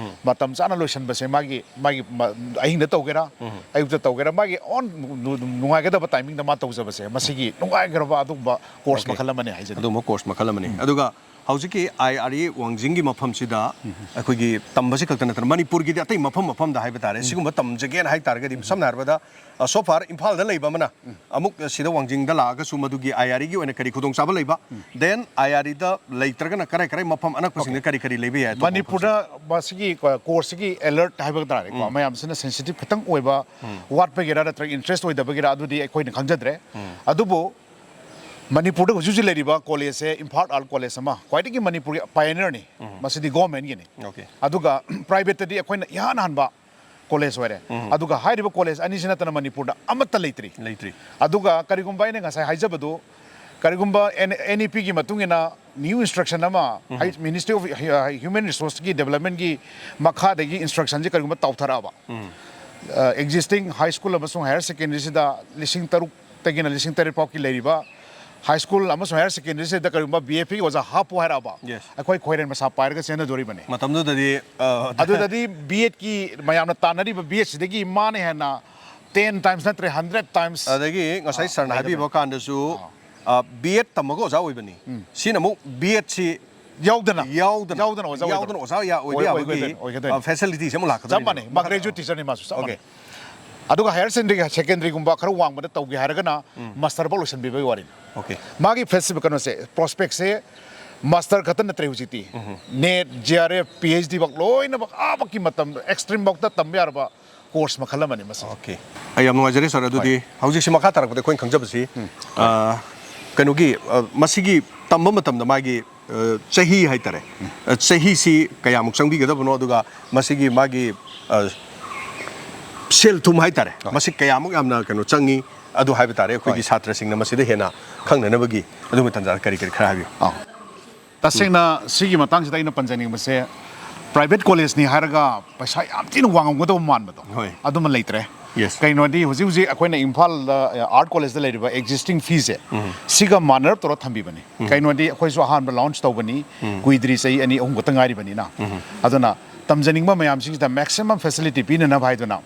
ꯃꯇꯝ ꯆꯥꯅ ꯂꯣꯏꯁꯤꯟꯕꯁꯦ ꯃꯥꯒꯤ ꯃꯥꯒꯤ ꯃ- ꯑꯍꯤꯡꯗ ꯇꯧꯒꯦꯔꯥ ꯑꯌꯨꯛꯇ ꯇꯧꯒꯦꯔꯥ ꯃꯥꯒꯤ ꯑꯣꯟ ꯅꯨꯡꯉꯥꯏꯒꯗꯕ timing ꯗ ꯃꯥ ꯇꯧꯖꯕꯁꯦ ꯃꯁꯤꯒꯤ ꯅꯨꯡꯉꯥꯏꯈ꯭ꯔꯕ ꯑꯗꯨꯒꯨꯝꯕ course Okay. ꯃꯈꯜ ꯑꯃꯅꯤ ꯍꯥꯏꯖꯅꯤꯡꯉꯤ꯫ ꯑꯗꯨꯒꯨꯝꯕ course ꯃꯈꯜ ꯑꯃꯅꯤ꯫ ꯑꯗꯨꯒ ꯍꯧꯖꯤꯛꯀꯤ ꯑꯥꯏ ꯑꯥꯔ ꯏ ꯋꯥꯡꯖꯤꯡꯒꯤ ꯃꯐꯝꯁꯤꯗ ꯑꯩꯈꯣꯏꯒꯤ ꯇꯝꯕꯁꯤ ꯈꯛꯇ ꯅꯠꯇꯅ ꯃꯅꯤꯄꯨꯔꯒꯤꯗꯤ ꯑꯇꯩ ꯃꯐꯝ ꯃꯐꯝꯗ ꯍꯥꯏꯕ ꯇꯥꯔꯦ, ꯁꯤꯒꯨꯝꯕ ꯇꯝꯖꯒꯦꯅ ꯍꯥꯏ ꯇꯥꯔꯒꯗꯤ, ꯁꯝꯅ ꯍꯥꯏꯔꯕꯗ, ꯑ, so far ꯏꯝꯐꯥꯜꯗ ꯂꯩꯕ ꯑꯃꯅ ꯑꯃꯨꯛ ꯁꯤꯗ ꯋꯥꯡꯖꯤꯡꯗ ꯂꯥꯛꯑꯒꯁꯨ ꯃꯗꯨꯒꯤ ꯑꯥꯏ ꯑꯥꯔ ꯏꯒꯤ ꯑꯣꯏꯅ ꯀꯔꯤ ꯈꯨꯗꯣꯡꯆꯥꯕ ꯂꯩꯕ, then ꯑꯥꯏ ꯑꯥꯔ ꯏꯗ ꯂꯩꯇ꯭ꯔꯒꯅ ꯀꯔꯥꯏ ꯀꯔꯥꯏ ꯃꯐꯝ ꯑꯅꯛꯄꯁꯤꯡꯗ ꯀꯔꯤ ꯀꯔꯤ ꯂꯩꯕ ꯌꯥꯏ? ꯑꯇꯣꯞꯄ ꯃꯅꯤꯄꯨꯔꯗ ꯃꯁꯤꯒꯤ course ꯁꯤꯒꯤ alert ꯍꯥꯏꯕ ꯇꯥꯔꯦꯀꯣ ꯃꯌꯥꯝꯁꯤꯅ sensitive ꯈꯤꯇꯪ ꯑꯣꯏꯕ ꯋꯥꯠꯄꯒꯤꯔ ꯅꯠꯇ꯭ꯔꯒ interest ꯑꯣꯏꯗꯕꯒꯤꯔ ꯑꯗꯨꯗꯤ ꯑꯩꯈꯣꯏꯅ ꯈꯪꯖꯗ꯭ꯔꯦ꯫ ꯑꯗꯨꯕꯨ ꯃꯅꯤꯄꯨꯔꯗ ꯍꯧꯖꯤꯛ ꯍꯧꯖꯤꯛ ꯂꯩꯔꯤꯕ college ꯁꯦ ꯏꯝꯐꯥꯜ ꯑꯥꯔꯠ ꯀꯣꯂꯦꯖ ꯑꯃ ꯈ꯭ꯋꯥꯏꯗꯒꯤ ꯃꯅꯤꯄꯨꯔꯒꯤ pioneer ꯅꯤ꯫ ꯃꯁꯤꯗꯤ government ꯒꯤꯅꯤ꯫ Okay. ꯑꯗꯨꯒ private ꯇꯗꯤ ꯑꯩꯈꯣꯏꯅ ꯏꯍꯥꯟ ꯍꯥꯟꯕ college ꯑꯣꯏꯔꯦ꯫ ꯑꯗꯨꯒ ꯍꯥꯏꯔꯤꯕ college ꯑꯅꯤꯁꯤ ꯅꯠꯇꯅ ꯃꯅꯤꯄꯨꯔꯗ ꯑꯃꯠꯇ ꯂꯩꯇ꯭ꯔꯤ꯫ ꯂꯩꯇ꯭ꯔꯤ꯫ ꯑꯗꯨꯒ ꯀꯔꯤꯒꯨꯝꯕ ꯑꯩꯅ ꯉꯁꯥꯏ ꯍꯥꯏꯖꯕꯗꯨ ꯀꯔꯤꯒꯨꯝꯕ N E P ꯒꯤ ꯃꯇꯨꯡ ꯏꯟꯅ new instruction ꯑꯃ ꯍꯥꯏ- Ministry of Human Resource ꯀꯤ development ꯀꯤ ꯃꯈꯥꯗꯒꯤ instruction ꯁꯦ ꯀꯔꯤꯒꯨꯝꯕ ꯇꯥꯎꯊꯔꯛꯑꯕ ꯑ, existing high school ꯑꯃꯁꯨꯡ higher secondary ꯁꯤꯗ ꯂꯤꯁꯤꯡ ꯇꯔꯨꯛ ꯇꯒꯤꯅ ꯂꯤꯁꯤꯡ ꯇꯔꯦꯠ ꯐꯥꯎꯒꯤ ꯂꯩꯔꯤꯕ high school ꯑꯃꯁꯨꯡ higher secondary ꯁꯤꯗ ꯀꯔꯤꯒꯨꯝꯕ B F ꯀꯤ ꯑꯣꯖꯥ ꯍꯥꯞꯄꯨ ꯍꯥꯏꯔꯛꯑꯕ Yes. ꯑꯩꯈꯣꯏ ꯈꯣꯏꯔꯦꯟ ꯃꯁꯥ ꯄꯥꯏꯔꯒ ꯆꯦꯟꯅꯗꯣꯔꯤꯕꯅꯤ꯫ ꯃꯇꯝꯗꯨꯗꯗꯤ, ꯑ, ꯑꯗꯨꯗꯗꯤ B Ed ꯀꯤ ꯃꯌꯥꯝꯅ ꯇꯥꯟꯅꯔꯤꯕ B Ed ꯁꯤꯗꯒꯤ ꯃꯥꯅ ꯍꯦꯟꯅ ten times ꯅꯠꯇ꯭ꯔꯦ hundred times ꯑꯗꯒꯤ ꯉꯁꯥꯏ ꯑ, ꯁꯥꯔꯅ ꯂꯩꯒꯗꯕꯅꯤ꯫ ꯍꯥꯏꯕꯤꯕ ꯀꯥꯟꯗꯁꯨ, ꯑ, B Ed ꯇꯝꯃꯒ ꯑꯣꯖꯥ ꯑꯣꯏꯕꯅꯤ꯫ ꯁꯤꯅ ꯑꯃꯨꯛ B Ed ꯁꯤ ꯌꯥꯎꯗꯅ ꯌꯥꯎꯗꯅ ꯌꯥꯎꯗꯅ ꯑꯣꯖꯥ ꯑꯣꯏꯕ- ꯌꯥꯎꯗꯅ ꯑꯣꯖꯥ ꯌꯥ- ꯑꯣꯏꯕ ꯑꯣꯏ- ꯌꯥꯕꯒꯤ, ꯑꯣꯏꯒꯗꯣꯏꯅꯤ, ꯑꯣꯏꯒꯗꯣꯏꯅꯤ꯫ ꯑ, facility ꯁꯦ ꯑꯃꯨꯛ ꯂꯥꯛꯀꯗꯣꯏꯅꯤ꯫ ꯆꯞ ꯃꯥꯟꯅꯩ, ꯃꯈꯥ graduate teacher ꯅꯤ ꯃꯥꯁꯨ ꯆꯞ Okay. ꯃꯥꯟꯅꯩ꯫ ꯑꯗꯨꯒ higher secondary, secondary ꯒꯨꯝꯕ ꯈꯔ ꯋꯥꯡꯕꯗ ꯇꯧꯒꯦ ꯍꯥꯏꯔꯒꯅ master ꯐꯥꯎ ꯂꯣꯏꯁꯤꯟꯕꯤꯕꯒꯤ ꯋꯥꯔꯤꯅꯤ꯫ Okay. ꯃꯥꯒꯤ ꯐꯦꯁ- ꯀꯩꯅꯣꯁꯦ, prospect ꯁꯦ master ꯈꯛꯇ ꯅꯠꯇ꯭ꯔꯦ ꯍꯧꯖꯤꯛꯇꯤ꯫ NET, J R F, P H D ꯐꯥꯎ ꯂꯣꯏꯅꯃꯛ ꯑꯥꯕꯛꯀꯤ ꯃꯇꯝ extreme ꯐꯥꯎꯗ ꯇꯝꯕ ꯌꯥꯔꯕ ꯀꯣꯔꯁ ꯃꯈꯜ ꯑꯃꯅꯤ ꯃꯁꯤ꯫ ꯑꯣꯀꯦ꯫ ꯑꯩ ꯌꯥꯝ ꯅꯨꯡꯉꯥꯏꯖꯔꯦ ꯁꯥꯔ꯫ ꯑꯗꯨꯗꯤ ꯍꯧꯖꯤꯛꯁꯤ ꯃꯈꯥ ꯇꯥꯔꯛꯄꯗ ꯑꯩꯈꯣꯏꯅ ꯈꯪꯖꯕꯁꯤ, ꯑ, ꯀꯩꯅꯣꯒꯤ, ꯑ, ꯃꯁꯤꯒꯤ ꯇꯝꯕ ꯃꯇꯝꯗ ꯃꯥꯒꯤ, ꯑ, ꯆꯍꯤ ꯍꯥꯏꯇꯥꯔꯦ, ꯑ, ꯆꯍꯤꯁꯤ ꯀꯌꯥꯃꯨꯛ ꯆꯪꯕꯤꯒꯗꯕꯅꯣ, ꯑꯗꯨꯒ ꯃꯁꯤꯒꯤ ꯃꯥꯒꯤ, ꯑ, ꯁꯦꯜ ꯊꯨꯝ ꯍꯥꯏꯇꯥꯔꯦ, ꯃꯁꯤ ꯀꯌꯥꯃꯨꯛ ꯌꯥꯝꯅ ꯀꯩꯅꯣ ꯆꯪꯉꯤ, ꯑꯗꯨ ꯍꯥꯏꯕ ꯇꯥꯔꯦ, ꯑꯩꯈꯣꯏꯒꯤ ꯁꯥꯇ꯭ꯔꯁꯤꯡꯅ ꯃꯁꯤꯗ ꯍꯦꯟꯅ ꯈꯪꯅꯅꯕꯒꯤ꯫ ꯑꯗꯨꯒꯤ ꯃꯇꯥꯡꯗ ꯀꯔꯤ ꯀꯔꯤ ꯈꯔ ꯍꯥꯏꯕꯤꯌꯨ꯫ ꯑꯥ꯫ ꯇꯁꯦꯡꯅ ꯁꯤꯒꯤ ꯃꯇꯥꯡꯁꯤꯗ ꯑꯩꯅ ꯄꯟꯖꯅꯤꯡꯕꯁꯦ, ꯄ꯭ꯔꯥꯏꯚꯦꯠ ꯀꯣꯂꯦꯖꯅꯤ ꯍꯥꯏꯔꯒ ꯄꯩꯁꯥ ꯌꯥꯝ ꯊꯤꯅ ꯋꯥꯡꯉꯝꯒꯗꯧꯕ ꯃꯥꯟꯕꯗꯣ, ꯍꯣꯏ꯫ ꯑꯗꯨꯃ ꯂꯩꯇ꯭ꯔꯦ꯫ Yes. ꯀꯩꯅꯣꯗꯤ ꯍꯧꯖꯤꯛ ꯍꯧꯖꯤꯛ ꯑꯩꯈꯣꯏꯅ ꯏꯝꯐꯥꯜꯗ ꯑꯥꯔꯠ ꯀꯣꯂꯦꯖꯇ ꯂꯩꯔꯤꯕ ꯑꯦꯛꯖꯤꯁꯇꯤꯡ ꯐꯤꯁꯦ, ꯁꯤꯒ ꯃꯥꯟꯅꯔꯞ ꯇꯧꯔ ꯊꯝꯕꯤꯕꯅꯤ꯫ ꯀꯩꯅꯣꯗꯤ ꯑꯩꯈꯣꯏꯁꯨ ꯑꯍꯥꯟꯕ ꯂꯥꯎꯟꯁ ꯇꯧꯕꯅꯤ, ꯀꯨꯏꯗ꯭ꯔꯤ, ꯆꯍꯤ ꯑꯅꯤ ꯑꯍꯨꯝ ꯈꯛꯇ ꯉꯥꯏꯔꯤꯕꯅꯤꯅ꯫ ꯑꯗꯨꯅ ꯇꯝꯖꯅꯤꯡꯕ ꯃꯌꯥꯝꯁꯤꯡꯁꯤꯗ ꯃꯦꯛꯁꯤꯃꯝ ꯐꯦꯁꯤꯂꯤꯇꯤ ꯄꯤꯅꯅꯕ ꯍꯥꯏꯗꯨꯅ,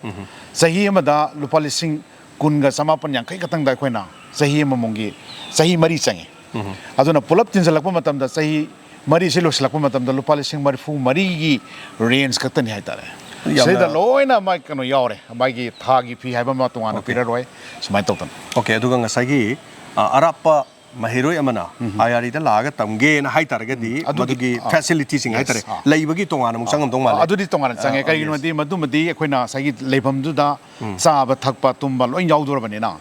ꯆꯍꯤ ꯑꯃꯗ ꯂꯨꯄꯥ ꯂꯤꯁꯤꯡ ꯀꯨꯟꯒ ꯆꯃꯥꯄꯟ ꯌꯥꯡꯈꯩ ꯈꯛꯇꯪꯗ ꯑꯩꯈꯣꯏꯅ ꯆꯍꯤ ꯑꯃꯃꯝꯒꯤ, ꯆꯍꯤ ꯃꯔꯤ ꯆꯪꯉꯤ꯫ ꯑꯗꯨꯅ ꯄꯨꯂꯞ ꯇꯤꯟꯁꯤꯜꯂꯛꯄ ꯃꯇꯝꯗ, ꯆꯍꯤ ꯃꯔꯤꯁꯤ ꯂꯣꯏꯁꯤꯜꯂꯛꯄ ꯃꯇꯝꯗ ꯂꯨꯄꯥ ꯂꯤꯁꯤꯡ ꯃꯔꯤꯐꯨ ꯃꯔꯤꯒꯤ ꯔꯦꯟꯖ ꯈꯛꯇꯅꯤ ꯍꯥꯏꯇꯥꯔꯦ꯫ ꯌꯥꯝꯅ ꯁꯤꯗ ꯂꯣꯏꯅ ꯃꯥꯏ ꯀꯩꯅꯣ ꯌꯥꯎꯔꯦ, ꯃꯥꯒꯤ ꯊꯥꯒꯤ ꯐꯤ ꯍꯥꯏꯕ ꯑꯃ ꯇꯣꯉꯥꯟꯅ Okay. ꯄꯤꯔꯔꯣꯏ, ꯁꯨꯃꯥꯏꯅ ꯇꯧꯗꯅ꯫ ꯑꯣꯀꯦ꯫ ꯑꯗꯨꯒ ꯉꯁꯥꯏꯒꯤ, ꯑ, ꯑꯔꯥꯞꯄ ꯃꯍꯩꯔꯣꯏ ꯑꯃꯅ ꯑꯥꯏ ꯑꯥꯔ ꯏꯗ ꯂꯥꯛꯑꯒ ꯇꯝꯒꯦꯅ ꯍꯥꯏꯇꯥꯔꯒꯗꯤ, ꯑꯗꯨꯒꯤ, ꯃꯗꯨꯒꯤ ꯑꯥ꯫ ꯐꯦꯁꯤꯂꯤꯇꯤꯁꯤꯡ Yes, ꯍꯥꯏꯇꯥꯔꯦ, ꯑꯥ꯫ ꯂꯩꯕꯒꯤ ꯇꯣꯉꯥꯟꯅ ꯑꯃꯨꯛ ꯆꯪꯉꯝꯗꯧ ꯃꯥꯜꯂꯦ꯫ ꯑꯗꯨꯗꯤ ꯇꯣꯉꯥꯟꯅ ꯆꯪꯉꯦ꯫ ꯑꯥ, ꯀꯩꯒꯤꯅꯣ yes. ꯍꯥꯏꯗꯤ ꯃꯗꯨꯃꯗꯤ ꯑꯩꯈꯣꯏꯅ ꯉꯁꯥꯏꯒꯤ ꯂꯩꯐꯝꯗꯨꯗ ꯆꯥꯕ ꯊꯛꯄ ꯇꯨꯝꯕ ꯂꯣꯏ ꯌꯥꯎꯗꯣꯔꯕꯅꯤꯅ꯫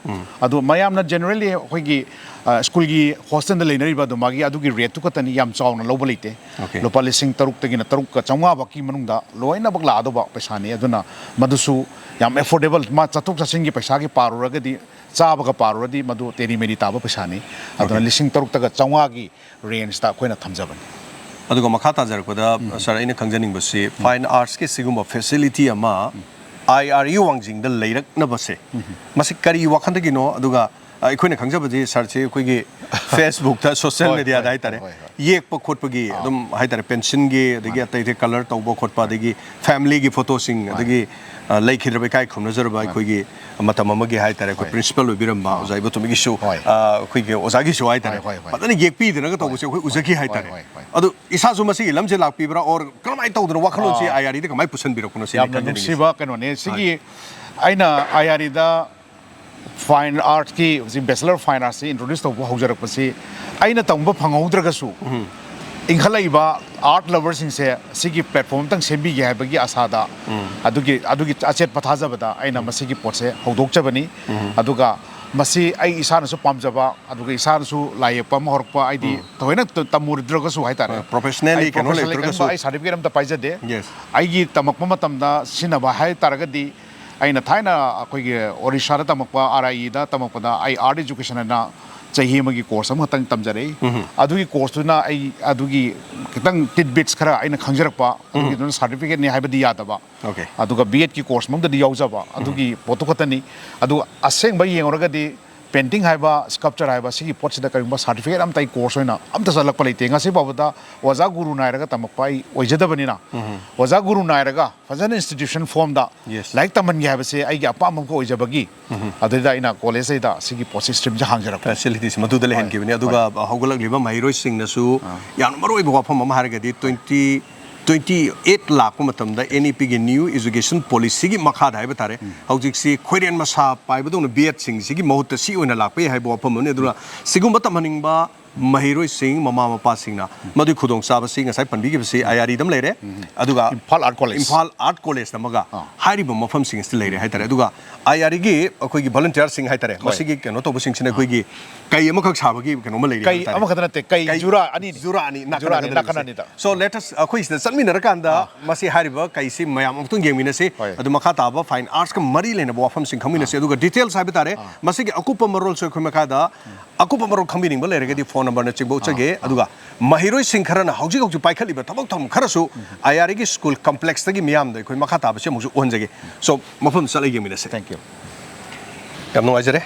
ꯑꯗꯣ ꯃꯌꯥꯝꯅ generally ꯑꯩꯈꯣꯏꯒꯤ, ꯑ, ꯁ꯭ꯀꯨꯜꯒꯤ ꯍꯣꯁꯇꯦꯜꯗ ꯂꯩꯅꯔꯤꯕ ꯑꯗꯨ ꯃꯥꯒꯤ ꯑꯗꯨꯒꯤ ꯔꯦꯠꯇꯨ ꯈꯛꯇꯅꯤ, ꯌꯥꯝ ꯆꯥꯎꯅ ꯂꯧꯕ ꯂꯩꯇꯦ꯫ Okay. ꯂꯨꯄꯥ ꯂꯤꯁꯤꯡ ꯇꯔꯨꯛꯇꯒꯤꯅ ꯇꯔꯨꯛꯀ ꯆꯥꯝꯃꯉꯥ ꯐꯥꯎꯀꯤ ꯃꯅꯨꯡꯗ ꯂꯣꯏꯅꯃꯛ ꯂꯥꯛꯑꯗꯧꯕ ꯄꯩꯁꯥꯅꯤ꯫ ꯑꯗꯨꯅ ꯃꯗꯨꯁꯨ ꯌꯥꯝ affordable, ꯃꯥ ꯆꯠꯊꯣꯛ ꯆꯠꯁꯤꯟꯒꯤ ꯄꯩꯁꯥꯒꯤ ꯄꯥꯔꯨꯔꯒꯗꯤ, ꯆꯥꯕꯒ ꯄꯥꯔꯨꯔꯗꯤ ꯃꯗꯨ ꯇꯦꯔꯤ ꯃꯦꯔꯤ ꯇꯥꯕ ꯄꯩꯁꯥꯅꯤ꯫ ꯑꯗꯨꯅ Okay. ꯂꯤꯁꯤꯡ ꯇꯔꯨꯛꯇꯒ ꯆꯥꯝꯃꯉꯥꯒꯤ ꯔꯦꯟꯖꯇ ꯑꯩꯈꯣꯏꯅ ꯊꯝꯖꯕꯅꯤ꯫ ꯑꯗꯨꯒ ꯃꯈꯥ ꯇꯥꯖꯔꯛꯄꯗ, ꯁꯥꯔ, ꯑꯩꯅ ꯈꯪꯖꯅꯤꯡꯕꯁꯤ, ꯐꯥꯏꯟ ꯑꯥꯔꯠꯁꯀꯤ ꯁꯤꯒꯨꯝꯕ ꯐꯦꯁꯤꯂꯤꯇꯤ ꯑꯃ ꯑꯥꯏ ꯑꯥꯔ ꯏ ꯋꯥꯡꯖꯤꯡꯗ ꯂꯩꯔꯛꯅꯕꯁꯦ, ꯃꯁꯤ ꯀꯔꯤ ꯋꯥꯈꯜꯗꯒꯤꯅꯣ? ꯑꯗꯨꯒ, ꯑ, ꯑꯩꯈꯣꯏꯅ ꯈꯪꯖꯕꯗꯤ, ꯁꯥꯔꯁꯤ ꯑꯩꯈꯣꯏꯒꯤ ꯐꯦꯁꯕꯨꯛꯇ, ꯁꯣꯁꯤꯌꯦꯜ ꯍꯣꯏ, ꯃꯦꯗꯤꯌꯥꯗ ꯍꯣꯏ, ꯍꯥꯏꯇꯥꯔꯦ, ꯍꯣꯏ, ꯍꯣꯏ꯫ ꯌꯦꯛꯄ ꯈꯣꯠꯄꯒꯤ ꯑꯗꯨꯝ ꯍꯥꯏꯇꯥꯔꯦ, ꯄꯦꯟꯁꯤꯜꯒꯤ, ꯑꯗꯒꯤ ꯑꯇꯩ ꯑꯇꯩ ꯀꯂꯔ ꯇꯧꯕ ꯈꯣꯠꯄ, ꯑꯗꯒꯤ ꯐꯦꯃꯤꯂꯤꯒꯤ ꯐꯣꯇꯣꯁꯤꯡ, ꯑꯗꯒꯤ, ꯑ, ꯂꯩꯈꯤꯗ꯭ꯔꯕ ꯏꯀꯥꯏ ꯈꯨꯝꯅꯖꯔꯕ ꯑꯩꯈꯣꯏꯒꯤ ꯃꯇꯝ ꯑꯃꯒꯤ ꯍꯥꯏꯇꯥꯔꯦ, ꯑꯩꯈꯣꯏ ꯄ꯭ꯔꯤꯟꯁꯤꯄꯥꯜ ꯑꯣꯏꯕꯤꯔꯝꯕ ꯑꯣꯖꯥ ꯏꯕꯣꯇꯣꯝꯕꯤꯒꯤꯁꯨ, ꯍꯣꯏ꯫ ꯑ, ꯑꯩꯈꯣꯏꯒꯤ ꯑꯣꯖꯥꯒꯤꯁꯨ ꯍꯥꯏꯇꯥꯔꯦ, ꯍꯣꯏ, ꯍꯣꯏ, ꯍꯣꯏ꯫ ꯐꯖꯅ ꯌꯦꯛꯄꯤꯗꯅꯒ ꯇꯧꯕꯁꯦ ꯑꯩꯈꯣꯏ ꯎꯖꯈꯤ ꯍꯥꯏꯇꯥꯔꯦ꯫ ꯍꯣꯏ, ꯍꯣꯏ꯫ ꯑꯗꯨ ꯏꯁꯥꯁꯨ ꯃꯁꯤꯒꯤ ꯂꯝꯁꯦ ꯂꯥꯛꯄꯤꯕ꯭ꯔꯥ, or ꯀꯔꯝꯍꯥꯏꯅ ꯇꯧꯗꯅ ꯋꯥꯈꯜꯂꯣꯟꯁꯤ ꯑꯥ꯫ ꯑꯥꯏ ꯑꯥꯔ ꯏꯗ ꯀꯃꯥꯏꯅ ꯄꯨꯁꯟꯕꯤꯔꯛꯄꯅꯣ ꯁꯤꯅꯤ ꯌꯥꯝꯅ ꯈꯪꯖꯅꯤꯡꯉꯤꯁꯦ꯫ ꯅꯨꯡꯁꯤꯕ ꯀꯩꯅꯣꯅꯦ꯫ ꯁꯤꯒꯤ ꯑꯩꯅ ꯑꯥꯏ ꯑꯥꯔ ꯏꯗ ꯐꯥꯏꯟ ꯑꯥꯔꯠꯀꯤ, ꯍꯧꯖꯤꯛ ꯕꯦꯆꯂꯔ ꯐꯥꯏꯟ ꯑꯥꯔꯠꯁꯤ ꯏꯟꯇ꯭ꯔꯣꯗ꯭ꯌꯨꯁ ꯇꯧꯕ ꯍꯧꯖꯔꯛꯄꯁꯤ ꯑꯩꯅ ꯇꯝꯕ ꯐꯪꯍꯧꯗ꯭ꯔꯒꯁꯨ, ꯏꯟꯈꯠꯂꯛꯏꯕ ꯑꯥꯔꯠ ꯂꯚꯔꯁꯤꯡꯁꯦ ꯁꯤꯒꯤ ꯄ꯭ꯂꯦꯠꯐꯣꯝ ꯑꯃꯇꯪ ꯁꯦꯝꯕꯤꯒꯦ ꯍꯥꯏꯕꯒꯤ ꯑꯁꯥꯗ, ꯑꯗꯨꯒꯤ ꯑꯗꯨꯒꯤ ꯑꯆꯦꯠꯄ ꯊꯥꯖꯕꯗ ꯑꯩꯅ ꯃꯁꯤꯒꯤ ꯄꯣꯠꯁꯦ ꯍꯧꯗꯣꯛꯆꯕꯅꯤ꯫ ꯑꯗꯨꯒ ꯃꯁꯤ ꯑꯩ ꯏꯁꯥꯅꯁꯨ ꯄꯥꯝꯖꯕ, ꯑꯗꯨꯒ ꯏꯁꯥꯅꯁꯨ ꯂꯥꯏ ꯌꯦꯛꯄ ꯑꯃ ꯍꯧꯔꯛꯄ, ꯍꯥꯏꯗꯤ ꯊꯑꯣꯏꯅ ꯇ- ꯇꯝꯃꯨꯔꯨꯗ꯭ꯔꯒꯁꯨ ꯍꯥꯏꯇꯥꯔꯦ꯫ ꯍꯣꯏ, professionally ꯑꯩ ꯀꯩꯅꯣ professionally ꯂꯩꯇ꯭ꯔꯒꯁꯨ꯫ ꯀꯔꯤꯒꯨꯝꯕ ꯑꯩ ꯁꯥꯔꯇꯤꯐꯤꯀꯦꯠ ꯑꯝꯇ ꯄꯥꯏꯖꯗꯦ꯫ Yes. ꯑꯩꯒꯤ ꯇꯝꯃꯛꯄ ꯃꯇꯝꯗ ꯁꯤꯖꯤꯟꯅꯕ ꯍꯥꯏ ꯇꯥꯔꯒꯗꯤ, ꯑꯩꯅ ꯊꯥꯏꯅ ꯑꯩꯈꯣꯏꯒꯤ ꯑꯣꯔꯤꯁꯥꯗ ꯇꯝꯃꯛꯄ, ꯑꯥꯔ ꯑꯥꯏ ꯏꯗ ꯇꯝꯃꯛꯄꯗ, ꯑꯩ ꯑꯥꯔꯠ ꯏꯖꯨꯀꯦꯁꯟ ꯑꯅ ꯆꯍꯤ ꯑꯃꯒꯤ ꯀꯣꯔꯁ ꯑꯃꯈꯛꯇꯪ ꯇꯝꯖꯔꯛꯏ꯫ ꯑꯗꯨꯒꯤ ꯀꯣꯔꯁꯇꯨꯅ ꯑꯩ ꯑꯗꯨꯒꯤ ꯈꯤꯇꯪ ꯇꯤꯠ ꯕꯤꯠꯁ ꯈꯔ ꯑꯩꯅ ꯈꯪꯖꯔꯛꯄ, ꯑꯗꯨꯒꯤꯗꯨꯅ ꯁꯥꯔꯇꯤꯐꯤꯀꯦꯠꯅꯤ ꯍꯥꯏꯕꯗꯤ ꯌꯥꯗꯕ꯫ Okay. ꯑꯗꯨꯒ ꯕꯤ ꯑꯦꯗꯀꯤ ꯀꯣꯔꯁ ꯃꯅꯨꯡꯗꯗꯤ ꯌꯥꯎꯖꯕ ꯑꯗꯨꯒꯤ ꯄꯣꯠꯇꯨ ꯈꯛꯇꯅꯤ꯫ ꯑꯗꯨ ꯑꯁꯦꯡꯕ ꯌꯦꯡꯉꯨꯔꯒꯗꯤ ꯄꯦꯟꯇꯤꯡ ꯍꯥꯏꯕ, ꯁ꯭ꯀꯜꯞꯆꯔ ꯍꯥꯏꯕ, ꯁꯤꯒꯤ ꯄꯣꯠꯁꯤꯗ ꯀꯔꯤꯒꯨꯝꯕ ꯁꯥꯔꯇꯤꯐꯤꯀꯦꯠ ꯑꯝꯇ ꯑꯩ ꯀꯣꯔꯁ ꯑꯣꯏꯅ ꯑꯝꯇ ꯆꯠꯂꯛꯄ ꯂꯩꯇꯦ꯫ ꯉꯁꯤ ꯐꯥꯎꯕꯗ ꯑꯣꯖꯥ ꯒꯨꯔꯨ ꯅꯥꯏꯔꯒ ꯇꯝꯃꯛꯄ ꯑꯩ ꯑꯣꯏꯖꯗꯕꯅꯤꯅ, ꯑꯣꯖꯥ ꯒꯨꯔꯨ ꯅꯥꯏꯔꯒ ꯐꯖꯅ ꯏꯟꯁꯇꯤꯇ꯭ꯌꯨꯁꯟ ꯐꯣꯝꯗ Yes. ꯂꯥꯏꯔꯤꯛ ꯇꯝꯍꯟꯒꯦ ꯍꯥꯏꯕꯁꯦ ꯑꯩꯒꯤ ꯑꯄꯥꯝꯕ ꯑꯃꯈꯛ ꯑꯣꯏꯖꯕꯒꯤ, ꯑꯗꯨꯗ ꯑꯩꯅ ꯀꯣꯂꯦꯖꯁꯤꯗ ꯁꯤꯒꯤ ꯄꯣꯠꯁꯤ ꯁ꯭ꯇ꯭ꯔꯤꯝꯁꯦ ꯍꯥꯡꯖꯔꯛꯄ꯫ ꯐꯦꯁꯤꯂꯤꯇꯤꯁ ꯃꯗꯨꯗ ꯂꯩꯍꯟꯈꯤꯕꯅꯤ꯫ ꯑꯗꯨꯒ ꯍꯧꯒꯠꯂꯛꯂꯤꯕ ꯃꯍꯩꯔꯣꯏꯁꯤꯡꯅꯁꯨ ꯌꯥꯝꯅ ꯃꯔꯨ ꯑꯣꯏꯕ ꯋꯥꯐꯝ ꯑꯃ ꯍꯥꯏꯔꯒꯗꯤ, ꯇ꯭ꯋꯦꯟꯇꯤ ꯇ꯭ꯋꯦꯟꯇꯤ ꯑꯩꯠ ꯂꯥꯛꯄ ꯃꯇꯝꯗ ꯑꯦꯟ ꯏ ꯄꯤꯒꯤ ꯅ꯭ꯌꯨ ꯏꯖꯨꯀꯦꯁꯟ ꯄꯣꯂꯤꯁꯤꯒꯤ ꯃꯈꯥꯗ ꯍꯥꯏꯕ ꯇꯥꯔꯦ, ꯍꯧꯖꯤꯛꯁꯤ ꯈꯣꯏꯔꯦꯟ ꯃꯁꯥ ꯄꯥꯏꯕꯗꯧꯅ ꯕꯤ ꯑꯦꯗꯁꯤꯡꯁꯤꯒꯤ ꯃꯍꯨꯠꯇ ꯁꯤ ꯑꯣꯏꯅ ꯂꯥꯛꯄ ꯌꯥꯏ ꯍꯥꯏꯕ ꯋꯥꯐꯝ ꯑꯃꯅꯤ꯫ ꯑꯗꯨꯅ ꯁꯤꯒꯨꯝꯕ ꯇꯝꯍꯟꯅꯤꯡꯕ ꯃꯍꯩꯔꯣꯏꯁꯤꯡ, ꯃꯃꯥ ꯃꯄꯥꯁꯤꯡꯅ ꯃꯗꯨꯒꯤ ꯈꯨꯗꯣꯡꯆꯥꯕꯁꯤ ꯉꯁꯥꯏ ꯄꯟꯕꯤꯈꯤꯕꯁꯤ ꯑꯥꯏ ꯑꯥꯔ ꯏꯗ ꯑꯃ ꯂꯩꯔꯦ, ꯑꯗꯨꯒ Imphal art college. Imphal art ꯀꯣꯂꯦꯖꯇ ꯑꯃꯒ, ꯍꯥꯏꯔꯤꯕ ꯃꯐꯝꯁꯤꯡ ꯑꯁꯤꯗ ꯂꯩꯔꯦ ꯍꯥꯏꯇꯥꯔꯦ꯫ ꯑꯗꯨꯒ ꯑꯥꯏ ꯑꯥꯔ ꯏꯒꯤ ꯑꯩꯈꯣꯏꯒꯤ ꯚꯣꯂꯨꯟꯇꯤꯌꯔꯁꯤꯡ ꯍꯥꯏꯇꯥꯔꯦ, ꯃꯁꯤꯒꯤ ꯀꯩꯅꯣ ꯇꯧꯕꯁꯤꯡꯁꯤꯅ ꯑꯩꯈꯣꯏꯒꯤ ꯀꯩ ꯑꯃꯈꯛ ꯁꯥꯕꯒꯤ ꯀꯩꯅꯣꯝꯃ ꯂꯩꯔꯦ ꯀꯩ ꯍꯥꯏꯇꯥꯔꯦ꯫ ꯑꯃꯈꯛꯇ ꯅꯠꯇꯦ, ꯀꯩ ꯀꯩ ꯖꯨꯔꯥ ꯑꯅꯤꯅꯤ꯫ ꯖꯨꯔꯥ ꯑꯅꯤ ꯅꯥꯀꯟ ꯖꯨꯔꯥ ꯑꯅꯤ, ꯅꯥꯀꯟꯗ ꯅꯥꯀꯟ ꯂꯩꯕꯁꯦ꯫ ꯑꯅꯤꯗ꯫ So let us, ꯑꯩꯈꯣꯏ ꯁꯤꯗ ꯆꯠꯃꯤꯟꯅꯔꯀꯥꯟꯗ ꯃꯁꯤ ꯍꯥꯏꯔꯤꯕ ꯀꯩꯁꯤ ꯃꯌꯥꯝ ꯑꯃꯨꯛꯇꯪ ꯌꯦꯡꯃꯤꯟꯅꯁꯤ꯫ ꯍꯣꯏ꯫ ꯑꯗꯨ ꯃꯈꯥ ꯇꯥꯕ ꯐꯥꯏꯟ ꯑꯥꯔꯠꯁꯀ ꯃꯔꯤ ꯂꯩꯅꯕ ꯋꯥꯐꯝꯁꯤꯡ ꯈꯪꯃꯤꯟꯅꯁꯤ꯫ ꯑꯗꯨꯒ ꯗꯤꯇꯦꯜꯁ ꯍꯥꯏꯕ ꯇꯥꯔꯦ, ꯃꯁꯤꯒꯤ ꯑꯀꯨꯞꯄ ꯃꯔꯣꯜꯁꯨ ꯑꯩꯈꯣꯏ ꯃꯈꯥꯗ, ꯑꯀꯨꯞꯄ ꯃꯔꯣꯜ ꯈꯪꯕꯤꯅꯤꯡꯕ ꯂꯩꯔꯒꯗꯤ ꯐꯣꯟ ꯅꯝꯕꯔꯅꯆꯤꯡꯕ ꯎꯠꯆꯒꯦ꯫ ꯑꯗꯨꯒ ꯃꯍꯩꯔꯣꯏꯁꯤꯡ ꯈꯔꯅ ꯍꯧꯖꯤꯛ ꯍꯧꯖꯤꯛ ꯄꯥꯏꯈꯠꯂꯤꯕ ꯊꯕꯛ ꯊꯧꯔꯝ ꯈꯔꯁꯨ ꯑꯥꯏ ꯑꯥꯔ ꯏꯒꯤ ꯁ꯭ꯀꯨꯜ ꯀꯝꯄ꯭ꯂꯦꯛꯁꯇꯒꯤ ꯃꯤꯌꯥꯝꯗ ꯑꯩꯈꯣꯏ ꯃꯈꯥ ꯇꯥꯕꯁꯤ ꯑꯃꯨꯛꯁꯨ ꯎꯍꯟꯖꯒꯦ꯫ So ꯃꯐꯝ ꯆꯠꯂ ꯌꯦꯡꯃꯤꯟꯅꯁꯦ꯫ Thank you. ꯌꯥꯝ ꯅꯨꯡꯉꯥꯏꯖꯔꯦ꯫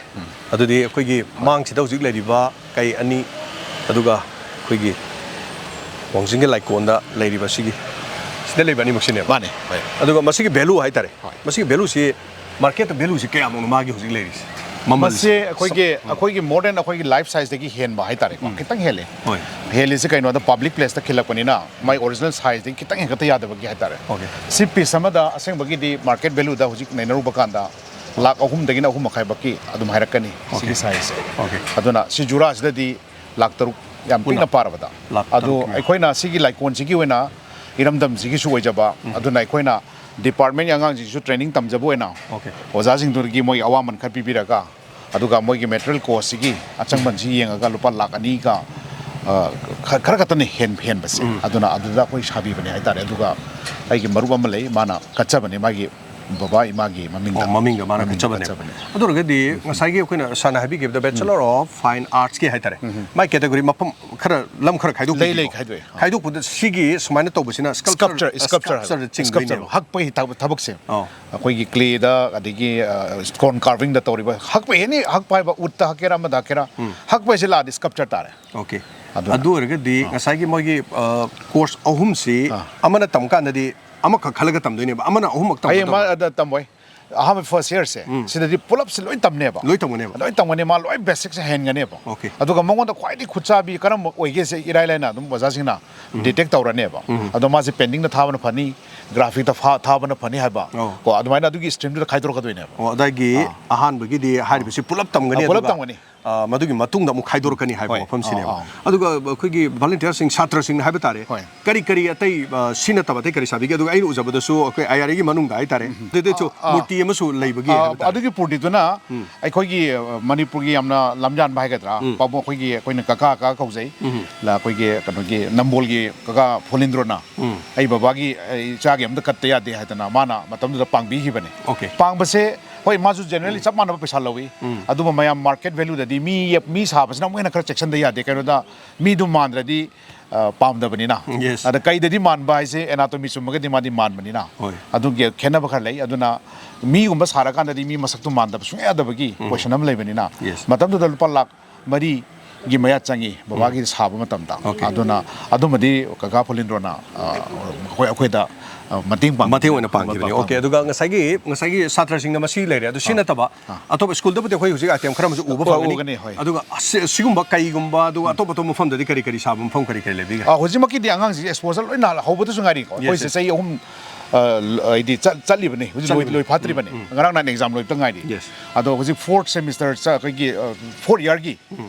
ꯑꯗꯨꯗꯤ ꯑꯩꯈꯣꯏꯒꯤ ꯃꯥꯡꯁꯤꯗ ꯍꯧꯖꯤꯛ ꯂꯩꯔꯤꯕ ꯀꯩ ꯑꯅꯤ, ꯑꯗꯨꯒ ꯑꯩꯈꯣꯏꯒꯤ ꯋꯥꯡꯖꯤꯡꯒꯤ ꯂꯥꯏꯀꯣꯟꯗ ꯂꯩꯔꯤꯕ ꯁꯤꯒꯤ, ꯁꯤꯗ ꯂꯩꯕ ꯑꯅꯤꯃꯛꯁꯤꯅꯦꯕ꯫ ꯃꯥꯅꯦ, ꯍꯣꯏ꯫ ꯑꯗꯨꯒ ꯃꯁꯤꯒꯤ ꯚꯦꯂꯨ ꯍꯥꯏꯇꯥꯔꯦ, ꯍꯣꯏ꯫ ꯃꯁꯤꯒꯤ ꯚꯦꯂꯨꯁꯤ, ꯃꯥꯔꯀꯦꯠꯇ ꯚꯦꯂꯨꯁꯤ ꯀꯌꯥꯃꯨꯛꯅꯣ ꯃꯥꯒꯤ ꯍꯧꯖꯤꯛ ꯂꯩꯔꯤꯁꯦ? ꯃꯃꯜꯁꯦ? ꯃꯁꯤ ꯑꯩꯈꯣꯏꯒꯤ, ꯑꯩꯈꯣꯏꯒꯤ ꯃꯣꯗꯔꯟ, ꯑꯩꯈꯣꯏꯒꯤ ꯂꯥꯏꯐ ꯁꯥꯏꯖꯇꯒꯤ ꯍꯦꯟꯕ ꯍꯥꯏꯇꯥꯔꯦꯀꯣ, ꯈꯤꯇꯪ ꯍꯦꯜꯂꯦ꯫ ꯍꯣꯏ꯫ ꯍꯦꯜꯂꯤꯁꯦ ꯀꯩꯅꯣꯗ, ꯄꯕ꯭ꯂꯤꯛ ꯄ꯭ꯂꯦꯁꯇ ꯈꯤꯜꯂꯛꯄꯅꯤꯅ ꯃꯥꯏ ꯑꯣꯔꯤꯖꯤꯅꯦꯜ ꯁꯥꯏꯖꯇꯒꯤ ꯈꯤꯇꯪ ꯍꯦꯟꯒꯠꯇ ꯌꯥꯗꯕꯒꯤ ꯍꯥꯏꯇꯥꯔꯦ꯫ Okay. ꯁꯤ ꯄꯤꯁ ꯑꯃꯗ ꯑꯁꯦꯡꯕꯒꯤꯗꯤ ꯃꯥꯔꯀꯦꯠ ꯚꯦꯂꯨꯗ ꯍꯧꯖꯤꯛ ꯅꯩꯅꯔꯨꯕ ꯀꯥꯟꯗ ꯂꯥꯛ ꯑꯍꯨꯝꯗꯒꯤꯅ ꯑꯍꯨꯝ ꯃꯈꯥꯏ ꯐꯥꯎꯀꯤ ꯑꯗꯨꯝ ꯍꯥꯏꯔꯛꯀꯅꯤ ꯁꯤꯒꯤ Okay. ꯁꯥꯏꯖꯁꯦ꯫ Okay. ꯑꯗꯨꯅ ꯁꯤ ꯖꯨꯔꯥꯁꯤꯗꯗꯤ ꯂꯥꯛ ꯇꯔꯨꯛ ꯌꯥꯝ ꯄꯨꯟꯅ? ꯄꯤꯛꯅ ꯄꯥꯔꯕꯗ꯫ ꯂꯥꯛ ꯑꯗꯨ ꯇꯔꯨꯛꯀꯤ ꯃꯌꯥ꯫ ꯑꯩꯈꯣꯏꯅ ꯁꯤꯒꯤ ꯂꯥꯏꯀꯣꯟꯁꯤꯒꯤ ꯑꯣꯏꯅ ꯏꯔꯝꯗꯝꯁꯤꯒꯤꯁꯨ ꯑꯣꯏꯖꯕ, ꯑꯗꯨꯅ ꯑꯩꯈꯣꯏꯅ ꯗꯤꯄꯥꯔꯠꯃꯦꯟꯒꯤ ꯑꯉꯥꯡꯁꯤꯡꯁꯨ ꯇ꯭ꯔꯦꯅꯤꯡ ꯇꯝꯖꯕ ꯑꯣꯏꯅ ꯑꯣꯀꯦ꯫ ꯑꯣꯖꯥꯁꯤꯡꯗꯨꯒꯤ ꯃꯣꯏꯒꯤ ꯑꯋꯥꯃꯟ ꯈꯔ ꯄꯤꯕꯤꯔꯒ, ꯑꯗꯨꯒ ꯃꯣꯏꯒꯤ ꯃꯦꯇꯔꯤꯌꯦꯜ ꯀꯣꯁꯁꯤꯒꯤ ꯑꯆꯪꯃꯟꯁꯤ ꯌꯦꯡꯉꯒ ꯂꯨꯄꯥ ꯂꯥꯛ ꯑꯅꯤꯒ, ꯑ, ꯈ-, ꯈꯔ ꯈꯛꯇꯅꯤ ꯍꯦꯟ-, ꯍꯦꯟꯕꯁꯦ꯫ ꯎꯝ꯫ ꯑꯗꯨꯅ ꯑꯗꯨꯗ ꯑꯩꯈꯣꯏ ꯁꯥꯕꯤꯕꯅꯦ ꯍꯥꯏꯇꯥꯔꯦ꯫ ꯑꯗꯨꯒ ꯑꯩꯒꯤ ꯃꯔꯨꯞ ꯑꯃ ꯂꯩ, ꯃꯥꯅ ꯀꯠꯆꯕꯅꯦ ꯃꯥꯒꯤ ꯕꯕꯥ ꯏꯃꯥꯒꯤ ꯃꯃꯤꯡꯗ꯫ ꯑꯣ, ꯃꯃꯤꯡꯗ ꯃꯥꯅ ꯃꯃꯤꯡꯗ ꯀꯠꯆꯕꯅꯦ꯫ ꯀꯠꯆꯕꯅꯦ꯫ ꯑꯗꯨ ꯑꯣꯏꯔꯒꯗꯤ ꯉꯁꯥꯏꯒꯤ ꯑꯩꯈꯣꯏꯅ ꯁꯥꯔꯅ ꯍꯥꯏꯕꯤꯈꯤꯕꯗ Bachelor of Fine Artsꯀꯤ ꯍꯥꯏꯇꯥꯔꯦ, ꯎꯝ꯫ ꯃꯥꯏ ꯀꯦꯇꯦꯒꯣꯔꯤ ꯃꯐꯝ ꯈꯔ, ꯂꯝ ꯈꯔ ꯈꯥꯏꯗꯣꯛꯄꯤꯀꯣ꯫ ꯂꯩ, ꯂꯩ, ꯈꯥꯏꯗꯣꯛꯑꯦ꯫ ꯈꯥꯏꯗꯣꯛꯄꯗ ꯁꯤꯒꯤ ꯁꯨꯃꯥꯏꯅ ꯇꯧꯕꯁꯤꯅ sculpture, sculpture ꯍꯥꯏꯕ꯫ Sculpture ꯆꯤꯡꯗꯣꯏꯅꯦꯕ꯫ Sculpture, ꯍꯛꯄꯒꯤ ꯊꯕꯛ, ꯊꯕꯛꯁꯦ꯫ ꯑꯣ꯫ ꯑꯩꯈꯣꯏꯒꯤ clay ꯗ, ꯑꯗꯒꯤ, ꯑ, stone carving ꯗ ꯇꯧꯔꯤꯕ ꯍꯛꯄ, any ꯍꯛꯄ ꯍꯥꯏꯕ, wood ꯇ ꯍꯛꯀꯦꯔꯥ, ꯑꯃꯗ ꯍꯛꯀꯦꯔꯥ, ꯎꯝ꯫ ꯍꯛꯄ ꯍꯥꯏꯁꯦ ꯂꯥꯛꯑꯗꯤ sculpture ꯇꯥꯔꯦ꯫ ꯑꯣꯀꯦ꯫ ꯑꯗꯨꯅ꯫ ꯑꯗꯨ ꯑꯣꯏꯔꯒꯗꯤ ꯑꯥ꯫ ꯉꯁꯥꯏꯒꯤ ꯃꯣꯏꯒꯤ, ꯑ, course ꯑꯍꯨꯝꯁꯤ ꯑꯥ꯫ ꯑꯃꯅ ꯇꯝ ꯀꯥꯟꯗꯗꯤ ꯑꯃꯈꯛ ꯈꯜꯂꯒ ꯇꯝꯗꯣꯏꯅꯦꯕ, ꯑꯃꯅ ꯑꯍꯨꯝꯃꯛ ꯍꯌꯦꯡ ꯃꯥ ꯇꯝꯒꯗꯧꯕ? ꯑꯗ ꯇꯝꯃꯣꯏ꯫ ꯑꯍꯥꯟꯕ first year ꯁꯦ, ꯎꯝ꯫ ꯁꯤꯗꯗꯤ ꯄꯨꯂꯞꯁꯦ ꯂꯣꯏ ꯇꯝꯅꯦꯕ꯫ ꯂꯣꯏ ꯇꯝꯒꯅꯦꯕ? ꯂꯣꯏ ꯇꯝꯒꯅꯤ, ꯃꯥ ꯂꯣꯏ basic ꯁꯦ ꯍꯦꯟꯒꯅꯦꯕ꯫ ꯑꯣꯀꯦ꯫ ꯑꯗꯨꯒ ꯃꯉꯣꯟꯗ ꯈ꯭ꯋꯥꯏꯗꯒꯤ ꯈꯨꯠꯆꯥꯕꯤ ꯀꯔꯝꯕ ꯑꯣꯏꯒꯦꯁꯦ ꯏꯔꯥꯏ ꯂꯥꯏꯅ ꯑꯗꯨꯝ ꯑꯣꯖꯥꯁꯤꯡꯅ ꯎꯝ꯫ detect ꯇꯧꯔꯅꯦꯕ꯫ ꯎꯝ꯫ ꯑꯗꯣ ꯃꯥꯁꯦ painting ꯗ ꯊꯥꯕꯅ ꯐꯅꯤ, graphic ꯇ ꯐꯥ-, ꯊꯥꯕꯅ ꯐꯅꯤ ꯍꯥꯏꯕ꯫ ꯑꯣ꯫ ꯀꯣ, ꯑꯗꯨꯃꯥꯏꯅ ꯑꯗꯨꯒꯤ stream ꯗꯨꯗ ꯈꯥꯏꯗꯣꯔꯛꯀꯗꯣꯏꯅꯦꯕ꯫ ꯑꯣ, ꯑꯗꯒꯤ ꯑꯥ꯫ ꯑꯍꯥꯟꯕꯒꯤꯗꯤ ꯍꯥꯏꯔꯤꯕꯁꯤ ꯄꯨꯂꯞ ꯇꯝꯒꯅꯤ, ꯑꯥ, ꯄꯨꯂꯞ ꯑꯗꯨꯒ ꯇꯝꯒꯅꯤ꯫ ꯑ, ꯃꯗꯨꯒꯤ ꯃꯇꯨꯡꯗ ꯑꯃꯨꯛ ꯈꯥꯏꯗꯣꯔꯛꯀꯅꯤ ꯍꯥꯏꯕ ꯍꯣꯏ꯫ ꯋꯥꯐꯝꯁꯤꯅꯦꯕ꯫ ꯑꯥ, ꯑꯥ꯫ ꯑꯗꯨꯒ ꯑꯩꯈꯣꯏꯒꯤ volunteer ꯁꯤꯡ, ꯁꯥꯇ꯭ꯔꯁꯤꯡꯅ ꯍꯥꯏꯕ ꯇꯥꯔꯦ, ꯍꯣꯏ꯫ ꯀꯔꯤ ꯀꯔꯤ ꯑꯇꯩ, ꯑ, ꯁꯤ ꯅꯠꯇꯕ ꯑꯇꯩ ꯀꯔꯤ ꯁꯥꯕꯤꯒꯦ? ꯑꯗꯨꯒ ꯑꯩꯅ ꯎꯖꯕꯗꯁꯨ ꯑꯩꯈꯣꯏ ꯑꯥꯏ ꯑꯥꯔ ꯑꯦꯒꯤ ꯃꯅꯨꯡꯗ ꯍꯥꯏꯇꯥꯔꯦ, ꯎꯝ꯫ ꯑꯗꯨꯗꯁꯨ ꯑꯥ, ꯑꯥ꯫ ꯃꯨꯔꯇꯤ ꯑꯃꯁꯨ ꯂꯩꯕꯒꯤ ꯑꯥ, ꯍꯥꯏꯕ ꯇꯥꯔꯦ꯫ ꯑꯗꯨꯒꯤ ꯄꯨꯔꯇꯤꯗꯨꯅ ꯎꯝ꯫ ꯑꯩꯈꯣꯏꯒꯤ, ꯑ, ꯃꯅꯤꯄꯨꯔꯒꯤ ꯌꯥꯝꯅ ꯂꯝꯖꯥꯟꯕ ꯍꯥꯏꯒꯗ꯭ꯔꯥ, ꯎꯝ꯫ ꯄꯥꯕꯨꯡ, ꯑꯩꯈꯣꯏꯒꯤ, ꯑꯩꯈꯣꯏꯅ ꯀꯀꯥ, ꯀꯀꯥ ꯀꯧꯖꯩ꯫ ꯎꯝ꯫ ꯂ-, ꯑꯩꯈꯣꯏꯒꯤ ꯀꯩꯅꯣꯒꯤ ꯅꯝꯕꯣꯜꯒꯤ ꯀꯀꯥ ꯐꯣꯂꯤꯟꯗ꯭ꯔꯣꯅ ꯎꯝ꯫ ꯑꯩ ꯕꯕꯥꯒꯤ, ꯑꯩ ꯏꯆꯥꯒꯤ ꯑꯝꯇ ꯀꯠꯇ ꯌꯥꯗꯦ ꯍꯥꯏꯗꯅ ꯃꯥꯅ ꯃꯇꯝꯗꯨꯗ ꯄꯥꯡꯕꯤꯈꯤꯕꯅꯦ꯫ ꯑꯣꯀꯦ꯫ ꯄꯥꯡꯕꯁꯦ, ꯍꯣꯏ, ꯃꯥꯁꯨ generally ꯆꯞ ꯃꯥꯟꯅꯕ ꯄꯩꯁꯥ ꯂꯧꯏ꯫ ꯎꯝ꯫ ꯑꯗꯨꯕꯨ ꯃꯌꯥꯝ market value ꯗꯗꯤ ꯃꯤ, ꯃꯤ ꯁꯥꯕꯁꯤꯅ ꯑꯃꯨꯛ ꯍꯦꯟꯅ ꯈꯔ ꯆꯦꯛꯁꯤꯟꯗ ꯌꯥꯗꯦ꯫ ꯀꯩꯅꯣꯗ ꯃꯤꯗꯨ ꯃꯥꯟꯗ꯭ꯔꯗꯤ, ꯑ, ꯄꯥꯝꯗꯕꯅꯤꯅ꯫ Yes꯫ ꯑꯗ ꯀꯩꯗꯗꯤ ꯃꯥꯟꯕ ꯍꯥꯏꯁꯦ anatomy ꯆꯨꯝꯃꯒꯗꯤ ꯃꯥꯗꯤ ꯃꯥꯟꯕꯅꯤꯅ꯫ ꯍꯣꯏ꯫ ꯑꯗꯨꯒꯤ ꯈꯦꯠꯅꯕ ꯈꯔ ꯂꯩ꯫ ꯑꯗꯨꯅ ꯃꯤꯒꯨꯝꯕ ꯁꯥꯔꯀꯥꯟꯗꯗꯤ ꯃꯤ ꯃꯁꯛꯇꯨ ꯃꯥꯟꯗꯕ ꯁꯨꯡꯌꯥ ꯌꯥꯗꯕꯒꯤ ꯎꯝ꯫ Position ꯑꯃ ꯂꯩꯕꯅꯤꯅ꯫ Yes꯫ ꯃꯇꯝꯗꯨꯗ ꯂꯨꯄꯥ ꯂꯥꯛ ꯃꯔꯤꯒꯤ ꯃꯌꯥ ꯆꯪꯉꯤ ꯎꯝ꯫ ꯕꯕꯥꯒꯤ ꯁꯥꯕ ꯃꯇꯝꯗ꯫ ꯑꯣꯀꯦ꯫ ꯑꯗꯨꯅ ꯑꯗꯨꯃꯗꯤ ꯀꯀꯥ ꯐꯣꯂꯤꯟꯗ꯭ꯔꯣꯅ, ꯑ, ꯑꯩꯈꯣꯏ, ꯑꯩꯈꯣꯏꯗ, ꯑ, ꯃꯇꯦꯡ ꯄꯥꯡ-, ꯃꯇꯦꯡ ꯑꯣꯏꯅ ꯄꯥꯡꯈꯤꯕꯅꯤ꯫ ꯄꯥꯡ-, ꯑꯣꯀꯦ, ꯑꯗꯨꯒ ꯉꯁꯥꯏꯒꯤ, ꯉꯁꯥꯏꯒꯤ ꯁꯥꯇ꯭ꯔꯁꯤꯡꯅ ꯃꯁꯤ ꯂꯩꯔꯦ꯫ ꯑꯗꯨ ꯁꯤ ꯑꯥ꯫ ꯅꯠꯇꯕ ꯑꯥ꯫ ꯑꯇꯣꯞꯄ ꯁ꯭ꯀꯨꯜꯗꯕꯨꯗꯤ ꯑꯩꯈꯣꯏ ꯍꯧꯖꯤꯛ item ꯈꯔ ꯑꯃꯁꯨ ꯎꯕ ꯎ-, ꯐꯪꯒꯅꯤ꯫ ꯎꯒꯅꯤ, ꯍꯣꯏ꯫ ꯑꯗꯨꯒ ꯑꯁꯤ-, ꯁꯤꯒꯨꯝꯕ ꯀꯩꯒꯨꯝꯕ, ꯑꯗꯨꯒ ꯎꯝ꯫ ꯑꯇꯣꯞ ꯑꯇꯣꯞꯄ ꯃꯐꯝꯗꯗꯤ ꯀꯔꯤ ꯀꯔꯤ ꯁꯥꯕ ꯃꯐꯝ ꯀꯔꯤ ꯀꯔꯤ ꯂꯩꯕꯤꯒꯦ? ꯑꯥ, ꯍꯧꯖꯤꯛꯃꯛꯀꯤꯗꯤ ꯑꯉꯥꯡꯁꯤꯡꯁꯦ exposure ꯂꯣꯏꯅ ꯍꯧꯕꯗꯁꯨ ꯉꯥꯏꯔꯤꯀꯣ꯫ Yes, ꯑꯩꯈꯣꯏꯁꯦ yes꯫ ꯆꯍꯤ ꯑꯍꯨꯝ ꯑ, ꯍꯥꯏꯗꯤ ꯆꯠ- ꯆꯠꯂꯤꯕꯅꯤ, ꯍꯧꯖꯤꯛ ꯂꯣꯏ- ꯆꯠꯂꯤꯕꯅꯤ꯫ ꯂꯣꯏ ꯐꯥꯠꯇ꯭ꯔꯤꯕꯅꯤ꯫ ꯎꯝ, ꯎꯝ꯫ ꯉꯔꯥꯡ ꯅꯍꯥꯟ ꯑꯦꯛꯖꯥꯝ ꯂꯣꯏꯕꯇ ꯉꯥꯏꯔꯤ꯫ Yes꯫ ꯑꯗꯣ ꯍꯧꯖꯤꯛ ꯐꯣꯔꯠ ꯁꯦꯃꯤꯁꯇꯔ ꯑꯩꯈꯣꯏꯒꯤ ꯐꯣꯔꯠ ꯌꯥꯔꯒꯤ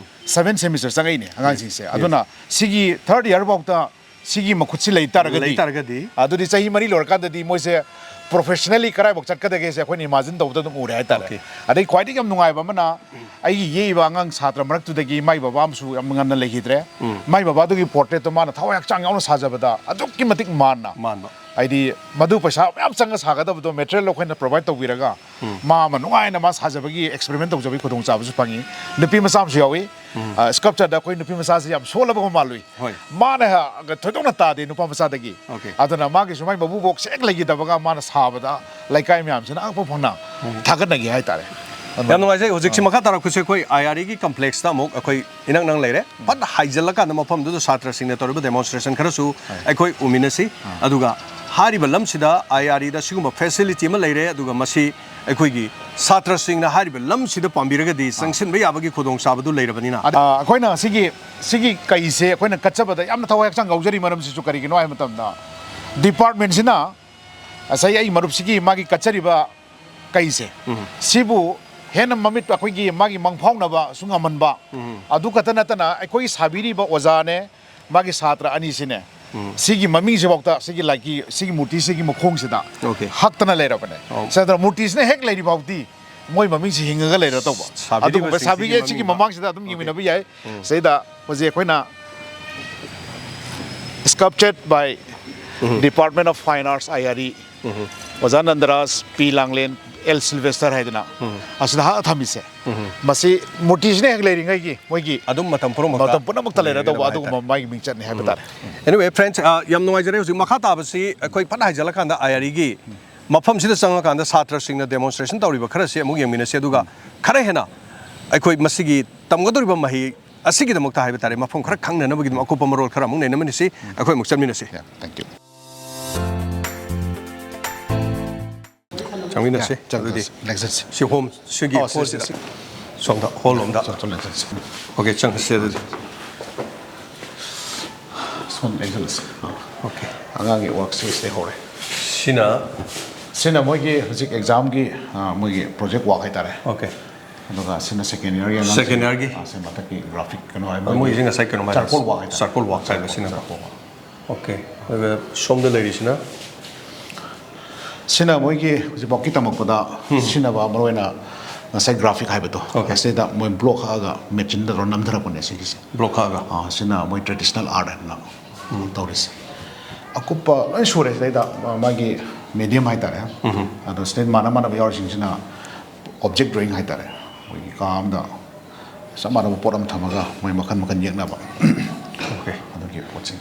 ꯁꯚꯦꯟ ꯁꯦꯃꯤꯁꯇꯔ ꯆꯪꯉꯛꯏꯅꯦ ꯑꯉꯥꯡꯁꯤꯡꯁꯦ꯫ ꯑꯗꯨꯅ ꯁꯤꯒꯤ ꯊꯥꯔꯠ ꯌꯥꯔ ꯐꯥꯎꯗ ꯁꯤꯒꯤ ꯃꯈꯨꯠꯁꯤ ꯂꯩ ꯇꯥꯔꯒꯗꯤ, ꯂꯩ ꯇꯥꯔꯒꯗꯤ? ꯑꯗꯨꯗꯤ ꯆꯍꯤ ꯃꯔꯤ ꯂꯣꯏꯔꯀꯥꯟꯗꯗꯤ ꯃꯣꯏꯁꯦ ꯄ꯭ꯔꯣꯐꯦꯁꯅꯦꯜꯂꯤ ꯀꯗꯥꯏꯐꯥꯎ ꯆꯠꯀꯗꯒꯦꯁꯦ ꯑꯩꯈꯣꯏꯅ ꯏꯃꯥꯖꯤꯟ ꯇꯧꯕꯗ ꯑꯗꯨꯝ ꯎꯔꯦ ꯍꯥꯏꯇꯥꯔꯦ꯫ ꯑꯣꯀꯦ꯫ ꯑꯗꯩ ꯈ꯭ꯋꯥꯏꯗꯒꯤ ꯌꯥꯝ ꯅꯨꯡꯉꯥꯏꯕ ꯑꯃꯅ, ꯑꯩꯒꯤ ꯌꯦꯛꯏꯕ ꯑꯉꯥꯡ ꯁꯥꯇ꯭ꯔ ꯃꯔꯛꯇꯨꯗꯒꯤ ꯃꯥꯏ ꯕꯕꯥ ꯑꯃꯁꯨ ꯌꯥꯝ ꯉꯟꯅ ꯂꯩꯈꯤꯗ꯭ꯔꯦ꯫ ꯎꯝ꯫ ꯃꯥꯏ ꯕꯕꯥꯗꯨꯒꯤ ꯄꯣꯔꯇ꯭ꯔꯦꯠꯇꯣ ꯃꯥꯅ ꯊꯋꯥꯏ ꯍꯛꯆꯥꯡ ꯌꯥꯎꯅ ꯁꯥꯖꯕꯗ ꯑꯗꯨꯛꯀꯤ ꯃꯇꯤꯛ ꯃꯥꯟꯅ, ꯃꯥꯟꯕ꯫ ꯍꯥꯏꯗꯤ ꯃꯗꯨ ꯄꯩꯁꯥ ꯃꯌꯥꯝ ꯆꯪꯉ ꯁꯥꯒꯗꯕꯗꯣ ꯃꯦꯇꯔꯤꯌꯦꯜ ꯑꯩꯈꯣꯏꯅ ꯄ꯭ꯔꯣꯚꯥꯏꯗ ꯇꯧꯕꯤꯔꯒ, ꯎꯝ꯫ ꯃꯥ ꯑꯃ ꯅꯨꯡꯉꯥꯏꯅ ꯃꯥ ꯁꯥꯖꯕꯒꯤ ꯑꯦꯛꯁꯄꯦꯔꯤꯃꯦꯟ ꯇꯧꯖꯕꯒꯤ ꯈꯨꯗꯣꯡꯆꯥꯕꯁꯨ ꯐꯪꯉꯤ꯫ ꯅꯨꯄꯤ ꯃꯆꯥ ꯑꯃꯁꯨ ꯌꯥꯎꯏ꯫ ꯎꯝ꯫ ꯑ, ꯁ꯭ꯀꯜꯞꯆꯔꯗ ꯑꯩꯈꯣꯏ ꯅꯨꯄꯤ ꯃꯆꯥꯁꯦ ꯌꯥꯝ ꯁꯣꯜꯂꯕꯒ ꯃꯥꯜꯂꯨꯏ꯫ ꯍꯣꯏ꯫ ꯃꯥꯅ ꯍ-, ꯊꯣꯏꯗꯣꯛꯅ ꯇꯥꯗꯦ ꯅꯨꯄꯥ ꯃꯆꯥꯗꯒꯤ꯫ ꯑꯣꯀꯦ꯫ ꯑꯗꯨꯅ ꯃꯥꯒꯤꯁꯨ ꯃꯥꯏ ꯃꯕꯨꯕꯣꯛꯁꯦ ꯍꯦꯛ ꯂꯩꯈꯤꯗꯕꯒ ꯃꯥꯅ ꯁꯥꯕꯗ ꯂꯩꯀꯥꯏ ꯃꯌꯥꯝꯁꯤꯅ ꯑꯉꯛꯄ ꯐꯪꯅ ꯎꯝ꯫ ꯊꯥꯒꯠꯅꯈꯤ ꯍꯥꯏꯇꯥꯔꯦ꯫ ꯑꯗꯨꯅ ꯌꯥꯝ ꯅꯨꯡꯉꯥꯏꯖꯩ꯫ ꯍꯧꯖꯤꯛꯁꯤ ꯑꯥ꯫ ꯃꯈꯥ ꯇꯥꯔꯛꯄꯁꯦ ꯑꯩꯈꯣꯏ ꯑꯥꯏ ꯑꯥꯔ ꯏꯒꯤ ꯀꯝꯄ꯭ꯂꯦꯛꯁꯇ ꯑꯃꯨꯛ ꯑꯩꯈꯣꯏ ꯏꯅꯛ ꯅꯪ ꯂꯩꯔꯦ꯫ ꯎꯝ꯫ ꯐꯠ ꯍꯥꯏꯖꯤꯜꯂꯀꯥꯟꯗ ꯃꯐꯝꯗꯨꯗ ꯁꯥꯇ꯭ꯔꯁꯤꯡꯅ ꯇꯧꯔꯤꯕ ꯗꯦꯃꯣꯟꯁꯇ꯭ꯔꯦꯁꯟ ꯈꯔꯁꯨ ꯍꯣꯏ꯫ ꯑꯩꯈꯣꯏ ꯎꯃꯤꯟꯅꯁꯤ꯫ ꯑꯥ꯫ ꯑꯗꯨꯒ ꯍꯥꯏꯔꯤꯕ ꯂꯝꯁꯤꯗ ꯑꯥꯏ ꯑꯥꯔ ꯏꯗ ꯁꯤꯒꯨꯝꯕ ꯐꯦꯁꯤꯂꯤꯇꯤ ꯑꯃ ꯂꯩꯔꯦ, ꯑꯗꯨꯒ ꯃꯁꯤ ꯑꯩꯈꯣꯏꯒꯤ ꯁꯥꯇ꯭ꯔꯁꯤꯡꯅ ꯍꯥꯏꯔꯤꯕ ꯂꯝꯁꯤꯗ ꯄꯥꯝꯕꯤꯔꯒꯗꯤ ꯑꯥ꯫ ꯆꯪꯁꯤꯟꯕ ꯌꯥꯕꯒꯤ ꯈꯨꯗꯣꯡꯆꯥꯕꯗꯨ ꯂꯩꯔꯕꯅꯤꯅ꯫ ꯑꯗ, ꯑ, ꯑꯩꯈꯣꯏꯅ ꯁꯤꯒꯤ, ꯁꯤꯒꯤ ꯀꯩꯁꯦ ꯑꯩꯈꯣꯏꯅ ꯀꯠꯆꯕꯗ ꯌꯥꯝꯅ ꯊꯋꯥꯏ ꯍꯛꯆꯥꯡ ꯌꯥꯎꯖꯔꯤ꯫ ꯃꯔꯝꯁꯤꯁꯨ ꯀꯔꯤꯒꯤꯅꯣ ꯍꯥꯏꯕ ꯃꯇꯝꯗ, ꯗꯤꯄꯥꯔꯠꯃꯦꯟꯁꯤꯅ ꯉꯁꯥꯏ ꯑꯩ ꯃꯔꯨꯞꯁꯤꯒꯤ ꯃꯥꯒꯤ ꯀꯠꯆꯔꯤꯕ ꯀꯩꯁꯦ, ꯎꯝ꯫ ꯁꯤꯕꯨ ꯍꯦꯟꯅ ꯃꯃꯤꯠ ꯑꯩꯈꯣꯏꯒꯤ ꯃꯥꯒꯤ ꯃꯪꯐꯥꯎꯅꯕꯁꯨ ꯉꯝꯍꯟꯕ, ꯎꯝ꯫ ꯑꯗꯨ ꯈꯛꯇ ꯅꯠꯇꯅ ꯑꯩꯈꯣꯏꯒꯤ ꯁꯥꯕꯤꯔꯤꯕ ꯑꯣꯖꯥꯅꯦ, ꯃꯥꯒꯤ ꯁꯥꯇ꯭ꯔ ꯑꯅꯤꯁꯤꯅꯦ, ꯎꯝ꯫ ꯁꯤꯒꯤ ꯃꯃꯤꯡꯁꯤꯐꯥꯎꯗ, ꯁꯤꯒꯤ ꯂꯥꯏꯒꯤ, ꯁꯤꯒꯤ ꯃꯨꯔꯇꯤꯁꯤꯒꯤ ꯃꯈꯣꯡꯁꯤꯗ ꯑꯣꯀꯦ꯫ ꯍꯛꯇꯅ ꯂꯩꯔꯕꯅꯦ꯫ ꯑꯣ꯫ ꯁꯤꯗ ꯃꯨꯔꯇꯤꯁꯤꯅ ꯍꯦꯛ ꯂꯩꯔꯤ ꯐꯥꯎꯗꯤ ꯃꯣꯏ ꯃꯃꯤꯡꯁꯤ ꯍꯤꯡꯉꯒ ꯂꯩꯔꯗꯧꯕ꯫ ꯁꯥꯕꯤꯔꯤꯕꯁꯤꯡꯁꯤꯒꯤ ꯑꯗꯨꯒꯨꯝꯕ ꯁꯥꯕꯤꯒꯦ, ꯁꯤꯒꯤ ꯃꯃꯤꯡ ꯃꯃꯥꯡꯁꯤꯗ ꯑꯗꯨꯝ ꯑꯣꯀꯦ꯫ ꯌꯦꯡꯃꯤꯟꯅꯕ ꯌꯥꯏ꯫ ꯎꯝ꯫ ꯁꯤꯗ ꯍꯧꯖꯤꯛ ꯑꯩꯈꯣꯏꯅ Sculpted by um. Department of Fine Arts, I R E. Um. Oja Nandaraj P ꯂꯥꯡꯂꯦꯟ, L ꯁꯤꯜꯚꯦꯁꯇꯔ ꯍꯥꯏꯗꯅ ꯎꯝ꯫ ꯑꯁꯤꯗ ꯍꯛꯑ ꯊꯝꯃꯤꯁꯦ꯫ ꯎꯝ꯫ ꯃꯁꯤ ꯃꯨꯔꯇꯤꯁꯤꯅ ꯍꯦꯛ ꯂꯩꯔꯤꯉꯩꯒꯤ ꯃꯣꯏꯒꯤ ꯑꯗꯨꯝ ꯃꯇꯝ ꯄꯨꯝꯅꯃꯛꯇ ꯃꯇꯝ ꯄꯨꯝꯅꯃꯛꯇ ꯂꯩꯔꯗꯧꯕ ꯂꯩꯔꯗꯕ ꯑꯗꯨꯒꯨꯝꯕ ꯍꯥꯏꯇꯥꯔꯦ꯫ ꯃꯥꯒꯤ ꯃꯤꯡꯆꯠꯅꯤ ꯍꯥꯏꯕ ꯎꯝ꯫ ꯇꯥꯔꯦ꯫ Anyway, friends, ꯑ, ꯌꯥꯝ ꯅꯨꯡꯉꯥꯏꯖꯔꯦ꯫ ꯍꯧꯖꯤꯛ ꯃꯈꯥ ꯇꯥꯕꯁꯤ ꯑꯩꯈꯣꯏ ꯐꯠ ꯍꯥꯏꯖꯜꯂꯀꯥꯟꯗ ꯑꯥꯏ ꯑꯥꯔ ꯏꯒꯤ ꯃꯐꯝꯁꯤꯗ ꯆꯪꯉꯀꯥꯟꯗ ꯁꯥꯇ꯭ꯔꯁꯤꯡꯅ ꯗꯦꯃꯣꯟꯁꯇ꯭ꯔꯦꯁꯟ ꯇꯧꯔꯤꯕ ꯈꯔꯁꯤ ꯑꯃꯨꯛ ꯌꯦꯡꯃꯤꯟꯅꯁꯤ, ꯑꯗꯨꯒ ꯈꯔ ꯍꯦꯟꯅ ꯑꯩꯈꯣꯏ ꯃꯁꯤꯒꯤ ꯇꯝꯒꯗꯧꯔꯤꯕ ꯃꯍꯩ ꯑꯁꯤꯒꯤꯗꯃꯛꯇ ꯍꯥꯏꯕ ꯇꯥꯔꯦ, ꯃꯐꯝ ꯈꯔ ꯈꯪꯅꯅꯕꯒꯤꯗꯃꯛ ꯑꯀꯨꯞꯄ ꯃꯔꯣꯜ ꯈꯔ ꯑꯃꯨꯛ ꯅꯩꯅꯃꯤꯟꯅꯁꯤ꯫ ꯑꯩꯈꯣꯏ ꯑꯃꯨꯛ ꯆꯠꯃꯤꯟꯅꯁꯤ꯫ Yeah, thank you. ꯆꯪꯃꯤꯟꯅꯁꯤ꯫ Yeah, ꯆꯪ-, ꯑꯗꯨꯗꯤ ꯆꯪ-, next ꯆꯠꯁꯤ꯫ ꯁꯤ ꯍꯣꯝ, ꯁꯤꯒꯤ ꯑꯣ, ꯁꯤ, ꯍꯣꯜꯁꯤꯗ꯫ ꯁꯤ, ꯁꯤ꯫ ꯁꯣꯝꯗ, ꯍꯣꯜ ꯂꯣꯝꯗ꯫ ꯁꯣꯝ, ꯁꯣꯝ ꯂꯩ, ꯆꯠꯁꯤ꯫ ꯑꯣꯀꯦ, ꯆꯪꯉꯁꯤ ꯑꯗꯨꯗꯤ꯫ ꯁꯣꯝ ꯂꯩ, ꯆꯠꯂꯁꯤ꯫ ꯑꯣꯀꯦ꯫ ꯑꯉꯥꯡꯒꯤ ꯋꯥꯔꯛ ꯁ꯭ꯄꯦꯁ ꯂꯩꯍꯧꯔꯦ꯫ ꯁꯤꯅ ꯁꯤꯅ ꯃꯣꯏꯒꯤ ꯍꯧꯖꯤꯛ ꯑꯦꯛꯖꯥꯝꯒꯤ, ꯑ, ꯃꯣꯏꯒꯤ ꯄ꯭ꯔꯣꯖꯦꯛ ꯋꯥꯛ ꯍꯥꯏꯇꯥꯔꯦ꯫ ꯑꯣꯀꯦ꯫ ꯑꯗꯨꯒ ꯁꯤꯅ ꯁꯦꯀꯦꯟ ꯏꯌꯔꯒꯤ ꯑꯉꯥꯡꯁꯤꯡ꯫ ꯁꯦꯀꯦꯟ ꯏꯌꯔꯒꯤ? ꯑ, ꯁꯤ ꯃꯊꯛꯀꯤ ꯒ꯭ꯔꯥꯐꯤꯛ ꯀꯩꯅꯣ ꯍꯥꯏ, ꯃꯣꯏꯒꯤ ꯃꯣꯏꯒꯤꯁꯦ ꯉꯁꯥꯏ ꯀꯩꯅꯣ ꯍꯥꯏꯕ ꯆꯥꯔꯀꯣꯜ ꯋꯥꯛ ꯍꯥꯏꯇꯥꯔꯦ꯫ ꯆꯥꯔꯀꯣꯜ ꯋꯥꯛ ꯍꯥꯏꯕꯁꯤꯅꯀꯣ꯫ ꯆꯥꯔꯀꯣꯜ ꯋꯥꯛ꯫ ꯑꯣꯀꯦ꯫ ꯑꯗꯨꯒ ꯁꯣꯝꯗ ꯂꯩꯔꯤꯁꯤꯅ? ꯁꯤꯅ ꯃꯣꯏꯒꯤ ꯍꯧꯖꯤꯛꯐꯥꯎꯒꯤ ꯇꯝꯃꯛꯄꯗ ꯎꯝ꯫ ꯁꯤꯖꯤꯟꯅꯕ ꯃꯔꯨꯑꯣꯏꯅ ꯉꯁꯥꯏ ꯒ꯭ꯔꯥꯐꯤꯛ ꯍꯥꯏꯕꯗꯣ, ꯑꯣꯀꯦ꯫ ꯑꯁꯤꯗ ꯃꯣꯏ ꯕ꯭ꯂꯣꯛ ꯍꯛꯑꯒ ꯃꯦꯆꯤꯟꯗ ꯇꯧꯔ ꯅꯝꯊꯔꯛꯄꯅꯦ ꯁꯤꯒꯤꯁꯦ꯫ ꯕ꯭ꯂꯣꯛ ꯍꯛꯑꯒ? ꯑꯥ, ꯁꯤꯅ ꯃꯣꯏ ꯇ꯭ꯔꯦꯗꯤꯁꯅꯦꯜ ꯑꯥꯔꯠ ꯍꯥꯏꯅ ꯎꯝ꯫ ꯇꯧꯔꯤꯁꯦ꯫ ꯑꯀꯨꯞꯄ ꯂꯣꯏ ꯁꯨꯔꯦ ꯁꯤꯗꯩꯗ, ꯃꯥ-, ꯃꯥꯒꯤ ꯃꯦꯗꯤꯌꯝ ꯍꯥꯏꯇꯥꯔꯦ꯫ ꯎꯝ꯫ ꯑꯗꯣ ꯁꯤꯗꯩ ꯃꯥꯟꯅ ꯃꯥꯟꯅꯕ ꯌꯥꯎꯔꯤꯁꯤꯡꯁꯤꯅ ꯑꯣꯕꯖꯦꯛ ꯗ꯭ꯔꯣꯌꯤꯡ ꯍꯥꯏꯇꯥꯔꯦ꯫ ꯑꯩꯈꯣꯏꯒꯤ ꯀꯥ ꯑꯃꯗ ꯆꯞ ꯃꯥꯟꯅꯕ ꯄꯣꯠ ꯑꯃ ꯊꯝꯃꯒ ꯃꯣꯏ ꯃꯈꯜ ꯃꯈꯜ ꯌꯦꯛꯅꯕ꯫ ꯑꯣꯀꯦ꯫ ꯑꯗꯨꯒꯤ ꯄꯣꯠꯁꯤꯡ꯫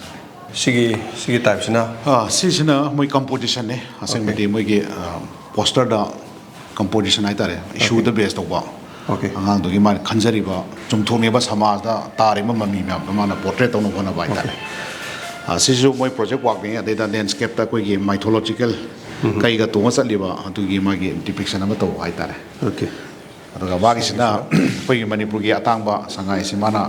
ꯁꯤꯒꯤ, ꯁꯤꯒꯤ ꯇꯥꯏꯞꯁꯤꯅ? ꯑꯥ, ꯁꯤꯁꯤꯅ ꯃꯣꯏ ꯀꯝꯄꯣꯖꯤꯁꯟꯅꯦ꯫ ꯑꯁꯦꯡꯕꯗꯤ ꯑꯣꯀꯦ꯫ ꯃꯣꯏꯒꯤ, ꯑꯥ, ꯄꯣꯁꯇꯔꯗ ꯀꯝꯄꯣꯖꯤꯁꯟ ꯍꯥꯏꯇꯥꯔꯦ, ꯏꯁꯨꯗ ꯑꯣꯀꯦ꯫ ꯕꯦꯁ ꯇꯧꯕ꯫ ꯑꯣꯀꯦ꯫ ꯑꯉꯥꯡꯗꯨꯒꯤ ꯃꯥꯅ ꯈꯟꯖꯔꯤꯕ ꯆꯨꯝꯊꯣꯛꯅꯤꯡꯕ ꯁꯃꯥꯖꯗ ꯇꯥꯔꯤꯕ ꯃꯃꯤ ꯃꯌꯥꯝꯗꯣ ꯃꯥꯅ ꯄꯣꯔꯇ꯭ꯔꯦꯠ ꯇꯧꯅꯕ ꯍꯣꯠꯅꯕ ꯍꯥꯏꯇꯥꯔꯦ꯫ ꯑꯣꯀꯦ꯫ ꯑꯥ, ꯁꯤꯁꯨ ꯃꯣꯏ ꯄ꯭ꯔꯣꯖꯦꯛ ꯋꯥꯛꯅꯤ꯫ ꯑꯗꯩꯗ ꯂꯦꯟꯁꯀꯦꯞꯇ ꯑꯩꯈꯣꯏꯒꯤ ꯃꯥꯏꯊꯣꯂꯣꯖꯤꯀꯦꯜ ꯎꯝ꯫ ꯀꯩꯒ ꯇꯣꯡꯉ ꯆꯠꯂꯤꯕ ꯑꯗꯨꯒꯤ ꯃꯥꯒꯤ ꯗꯤꯄꯤꯛꯁꯟ ꯑꯃ ꯇꯧꯕ ꯍꯥꯏꯇꯥꯔꯦ꯫ ꯑꯣꯀꯦ꯫ ꯑꯗꯨꯒ ꯃꯥꯒꯤꯁꯤꯅ ꯑꯩꯈꯣꯏꯒꯤ ꯃꯅꯤꯄꯨꯔꯒꯤ ꯑꯇꯥꯡꯕ ꯁꯉꯥꯏꯁꯤ ꯃꯥꯅ,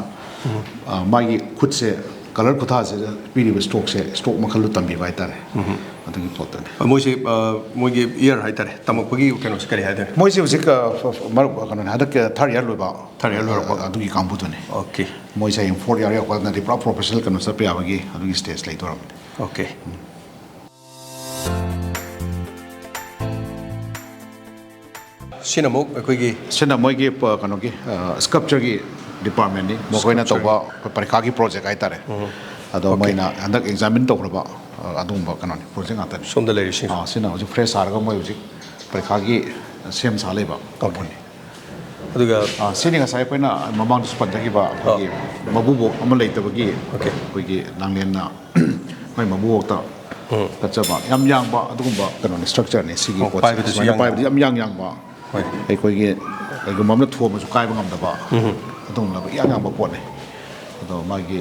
ꯎꯝ꯫ ꯑ, ꯃꯥꯒꯤ ꯈꯨꯠꯁꯦ, ꯀꯂꯔ ꯈꯨꯊꯥꯁꯤꯗ ꯄꯤꯔꯤꯕ ꯁ꯭ꯇ꯭ꯔꯣꯛꯁꯦ, ꯁ꯭ꯇ꯭ꯔꯣꯛ ꯃꯈꯜꯗꯣ ꯇꯝꯕꯤꯕ ꯍꯥꯏꯇꯥꯔꯦ꯫ ꯎꯝ꯫ ꯑꯗꯨꯒꯤ ꯄꯣꯠꯇꯨꯅꯤ꯫ ꯃꯣꯏꯁꯦ, ꯑ, ꯃꯣꯏꯒꯤ ꯏꯌꯔ ꯍꯥꯏꯇꯥꯔꯦ, ꯇꯝꯃꯛꯄꯒꯤ ꯀꯩꯅꯣꯁꯦ ꯀꯔꯤ ꯍꯥꯏꯗꯣꯏꯅꯣ? ꯃꯣꯏꯁꯦ ꯍꯧꯖꯤꯛ, ꯑ, ꯐ-, ꯐ-, ꯃꯔꯨꯞ, ꯀꯩꯅꯣꯅꯦ, ꯍꯟꯗꯛ ꯊꯥꯔꯠ ꯏꯌꯔ ꯂꯣꯏꯕ꯫ ꯊꯥꯔꯠ ꯏꯌꯔ ꯂꯣꯏꯔꯛꯄ꯫ ꯑ, ꯑꯗꯨꯒꯤ ꯀꯥꯡꯕꯨꯗꯨꯅꯤ꯫ ꯑꯣꯀꯦ꯫ ꯃꯣꯏꯁꯦ ꯍꯌꯦꯡ ꯐꯣꯔꯠ ꯏꯌꯔ ꯌꯧꯔꯀꯥꯟꯗꯗꯤ ꯄꯨꯔꯥ ꯄ꯭ꯔꯣꯐꯦꯁꯅꯦꯜ ꯀꯩꯅꯣ ꯆꯠꯄ ꯌꯥꯕꯒꯤ ꯑꯗꯨꯒꯤ ꯁ꯭ꯇꯦꯖ ꯂꯩꯗꯧꯔꯕꯅꯤ꯫ ꯑꯣꯀꯦ꯫ ꯎꯝ꯫ ꯁꯤꯅ ꯑꯃꯨꯛ ꯑꯩꯈꯣꯏꯒꯤ ꯁꯤꯅ ꯃꯣꯏꯒꯤ ꯄ-, ꯀꯩꯅꯣꯒꯤ, ꯑ, ꯁ꯭ꯀꯜꯞꯆꯔꯒꯤ ꯗꯤꯄꯥꯔꯠꯃꯦꯟꯅꯤ꯫ ꯃꯈꯣꯏꯅ ꯁ꯭ꯀꯜꯞꯆꯔ꯫ ꯇꯧꯕ ꯑꯩꯈꯣꯏ ꯄꯔꯤꯈꯥꯒꯤ ꯄ꯭ꯔꯣꯖꯦꯛ ꯍꯥꯏꯇꯥꯔꯦ꯫ ꯎꯝ꯫ ꯑꯗꯣ ꯑꯣꯀꯦ꯫ ꯃꯣꯏꯅ ꯍꯟꯗꯛ ꯑꯦꯛꯖꯥꯃꯤꯟ ꯇꯧꯈ꯭ꯔꯕ, ꯑ, ꯑꯗꯨꯒꯨꯝꯕ ꯀꯩꯅꯣꯅꯤ, ꯄ꯭ꯔꯣꯖꯦꯛ ꯉꯥꯛꯇꯅꯤ꯫ ꯁꯣꯝꯗ ꯂꯩꯔꯤꯁꯤꯡ꯫ ꯑ, ꯁꯤꯅ ꯍꯧꯖꯤꯛ ꯐ꯭ꯔꯦꯁ ꯁꯥꯔꯒ ꯃꯣꯏ ꯍꯧꯖꯤꯛ ꯄꯔꯤꯈꯥꯒꯤ ꯁꯦꯝ ꯁꯥ ꯂꯩꯕ ꯑꯣꯀꯦ꯫ ꯀꯥꯡꯕꯨꯅꯤ꯫ ꯑꯗꯨꯒ ꯑ, ꯁꯤꯅꯤ ꯉꯁꯥꯏ ꯑꯩꯈꯣꯏꯅ ꯃꯃꯥꯡꯗꯁꯨ ꯄꯟꯖꯈꯤꯕ ꯑꯩꯈꯣꯏꯒꯤ ꯑ꯫ ꯃꯕꯨꯕꯣꯛ ꯑꯃ ꯂꯩꯇꯕꯒꯤ ꯑꯣꯀꯦ꯫ ꯑꯩꯈꯣꯏꯒꯤ ꯂꯥꯡꯂꯦꯟꯅ ꯃꯣꯏ ꯃꯕꯨꯕꯣꯛꯇ ꯎꯝ꯫ ꯀꯠꯆꯕ ꯌꯥꯝ ꯌꯥꯡꯕ ꯑꯗꯨꯒꯨꯝꯕ ꯀꯩꯅꯣꯅꯤ, ꯁ꯭ꯇ꯭ꯔꯛꯆꯔꯅꯤ꯫ ꯁꯤꯒꯤ ꯑꯣ, ꯄꯣꯠꯁꯦ ꯄꯥꯏꯕꯗꯁꯨ ꯁꯨꯃꯥꯏꯅ ꯌꯥꯡ ꯄꯥꯏꯕꯗ ꯌꯥꯡꯕ꯫ ꯌꯥꯝ ꯌꯥꯡ ꯌꯥꯡꯕ꯫ ꯍꯣꯏ꯫ ꯑꯩꯈꯣꯏꯒꯤ ꯀꯩꯒꯨꯝꯕ ꯑꯃꯅ ꯊꯣꯝꯕꯁꯨ ꯀꯥꯏꯕ ꯉꯝꯗꯕ ꯎꯝ꯫ ꯑꯗꯨꯒꯨꯝꯂꯕ ꯏꯌꯥꯡ ꯌꯥꯡꯕ ꯄꯣꯠꯅꯤ꯫ ꯑꯗꯣ ꯃꯥꯒꯤ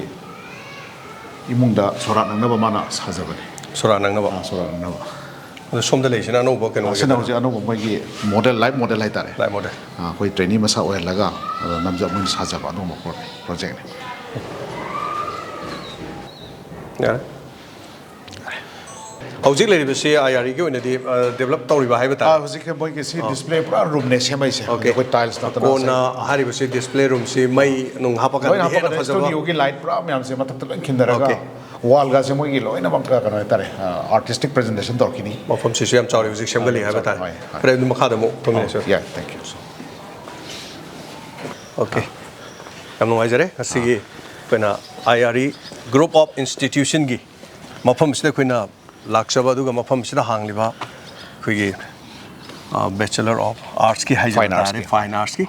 ꯏꯃꯨꯡꯗ ꯁꯣꯔꯥꯠ ꯅꯪꯅꯕ ꯃꯥꯅ ꯁꯥꯖꯕꯅꯤ꯫ ꯁꯣꯔꯥꯠ ꯅꯪꯅꯕ? ꯑꯥ, ꯁꯣꯔꯥꯠ ꯅꯪꯅꯕ꯫ ꯑꯗꯣ ꯁꯣꯝꯗ ꯂꯩꯔꯤꯁꯤꯅ ꯑꯅꯧꯕ ꯀꯩꯅꯣ ꯑꯥ, ꯁꯤꯅ ꯑꯣꯏꯒꯗ꯭ꯔꯥ? ꯍꯧꯖꯤꯛ ꯑꯅꯧꯕ ꯃꯣꯏꯒꯤ ꯃꯣꯗꯦꯜ, ꯂꯥꯏꯐ ꯃꯣꯗꯦꯜ ꯍꯥꯏꯇꯥꯔꯦ꯫ Life model. ꯑꯥ, ꯑꯩꯈꯣꯏ ꯇ꯭ꯔꯦꯅꯤ ꯃꯁꯥ ꯑꯣꯏꯍꯜꯂꯒ ꯑꯗꯣ ꯅꯝꯖ-, ꯃꯣꯏꯅ ꯁꯥꯖꯕ ꯑꯗꯨꯒꯨꯝꯕ ꯄ꯭ꯔꯣ-, ꯄ꯭ꯔꯣꯖꯦꯛꯅꯤ꯫ ꯌꯥꯔꯦ꯫ ꯍꯧꯖꯤꯛ ꯂꯩꯔꯤꯕꯁꯤ ꯑꯥꯏ ꯑꯥꯔ ꯏꯒꯤ ꯑꯣꯏꯅꯗꯤ ꯗꯦꯕꯂꯞ ꯇꯧꯔꯤꯕ ꯍꯥꯏꯕ ꯇꯥꯔꯦ꯫ ꯍꯧꯖꯤꯛ ꯃꯣꯏꯒꯤ ꯁꯤ ꯗꯤꯁꯄ꯭ꯂꯦ ꯄꯨꯔꯥ ꯔꯨꯝꯅꯦ ꯁꯦꯝꯃꯛꯏꯁꯦ꯫ ꯑꯣꯀꯦ꯫ ꯑꯩꯈꯣꯏ ꯇꯥꯏꯜꯁ ꯅꯠꯇꯅ ꯀꯣꯟꯅ ꯍꯥꯏꯔꯤꯕꯁꯤ ꯗꯤꯁꯄ꯭ꯂꯦ ꯔꯨꯝꯁꯤ ꯃꯩ ꯅꯨꯡ ꯍꯥꯞꯄꯀꯥꯟꯗ ꯍꯦꯟꯅ ꯐꯖꯕ꯫ ꯁ꯭ꯇꯨꯗꯤꯑꯣꯒꯤ ꯂꯥꯏꯠ ꯄꯨꯔꯥ ꯃꯌꯥꯝꯁꯦ ꯃꯊꯛꯇ ꯂꯣꯏ ꯈꯤꯟꯊꯔꯒ ꯑꯣꯀꯦ꯫ ꯋꯥꯜꯒꯁꯦ ꯃꯣꯏꯒꯤ ꯂꯣꯏꯅꯃꯛ ꯀꯩꯅꯣ ꯍꯥꯏꯇꯥꯔꯦ, ꯑꯥꯔꯇꯤꯁꯇꯤꯛ ꯄ꯭ꯔꯖꯦꯟꯇꯦꯁꯟ ꯇꯧꯔꯛꯈꯤꯅꯤ꯫ ꯃꯐꯝꯁꯤꯁꯨ ꯌꯥꯝ ꯆꯥꯎꯔꯤ ꯍꯧꯖꯤꯛ ꯁꯦꯝꯒꯠꯂꯤ ꯍꯥꯏꯕ ꯇꯥꯔꯦ꯫ ꯍꯣꯏ, ꯍꯣꯏ꯫ ꯐꯔꯦ, ꯑꯗꯨ ꯃꯈꯥꯗ ꯑꯃꯨꯛ ꯐꯝꯃꯤꯟꯅꯁꯤ꯫ ꯌꯥꯏ, ꯊꯦꯡꯛ ꯌꯨ꯫ ꯑꯣꯀꯦ꯫ ꯌꯥꯝ ꯅꯨꯡꯉꯥꯏꯖꯔꯦ ꯉꯁꯤꯒꯤ ꯑꯩꯈꯣꯏꯅ ꯑꯥꯏ ꯑꯥꯔ ꯏ ꯒ꯭ꯔꯨꯞ ꯑꯣꯐ ꯏꯟꯁꯇꯤꯇ꯭ꯌꯨꯁꯟꯒꯤ ꯃꯐꯝꯁꯤꯗ ꯑꯩꯈꯣꯏꯅ ꯂꯥꯛꯆꯕ, ꯑꯗꯨꯒ ꯃꯐꯝꯁꯤꯗ ꯍꯥꯡꯂꯤꯕ ꯑꯩꯈꯣꯏꯒꯤ ꯕꯦꯆꯂꯔ ꯑꯣꯐ ꯑꯥꯔꯠꯁꯀꯤ ꯍꯥꯏꯖꯕ Fine ꯇꯥꯔꯦ, Artsꯀꯤ꯫ ꯐꯥꯏꯟ ꯑꯥꯔꯠꯁꯀꯤ꯫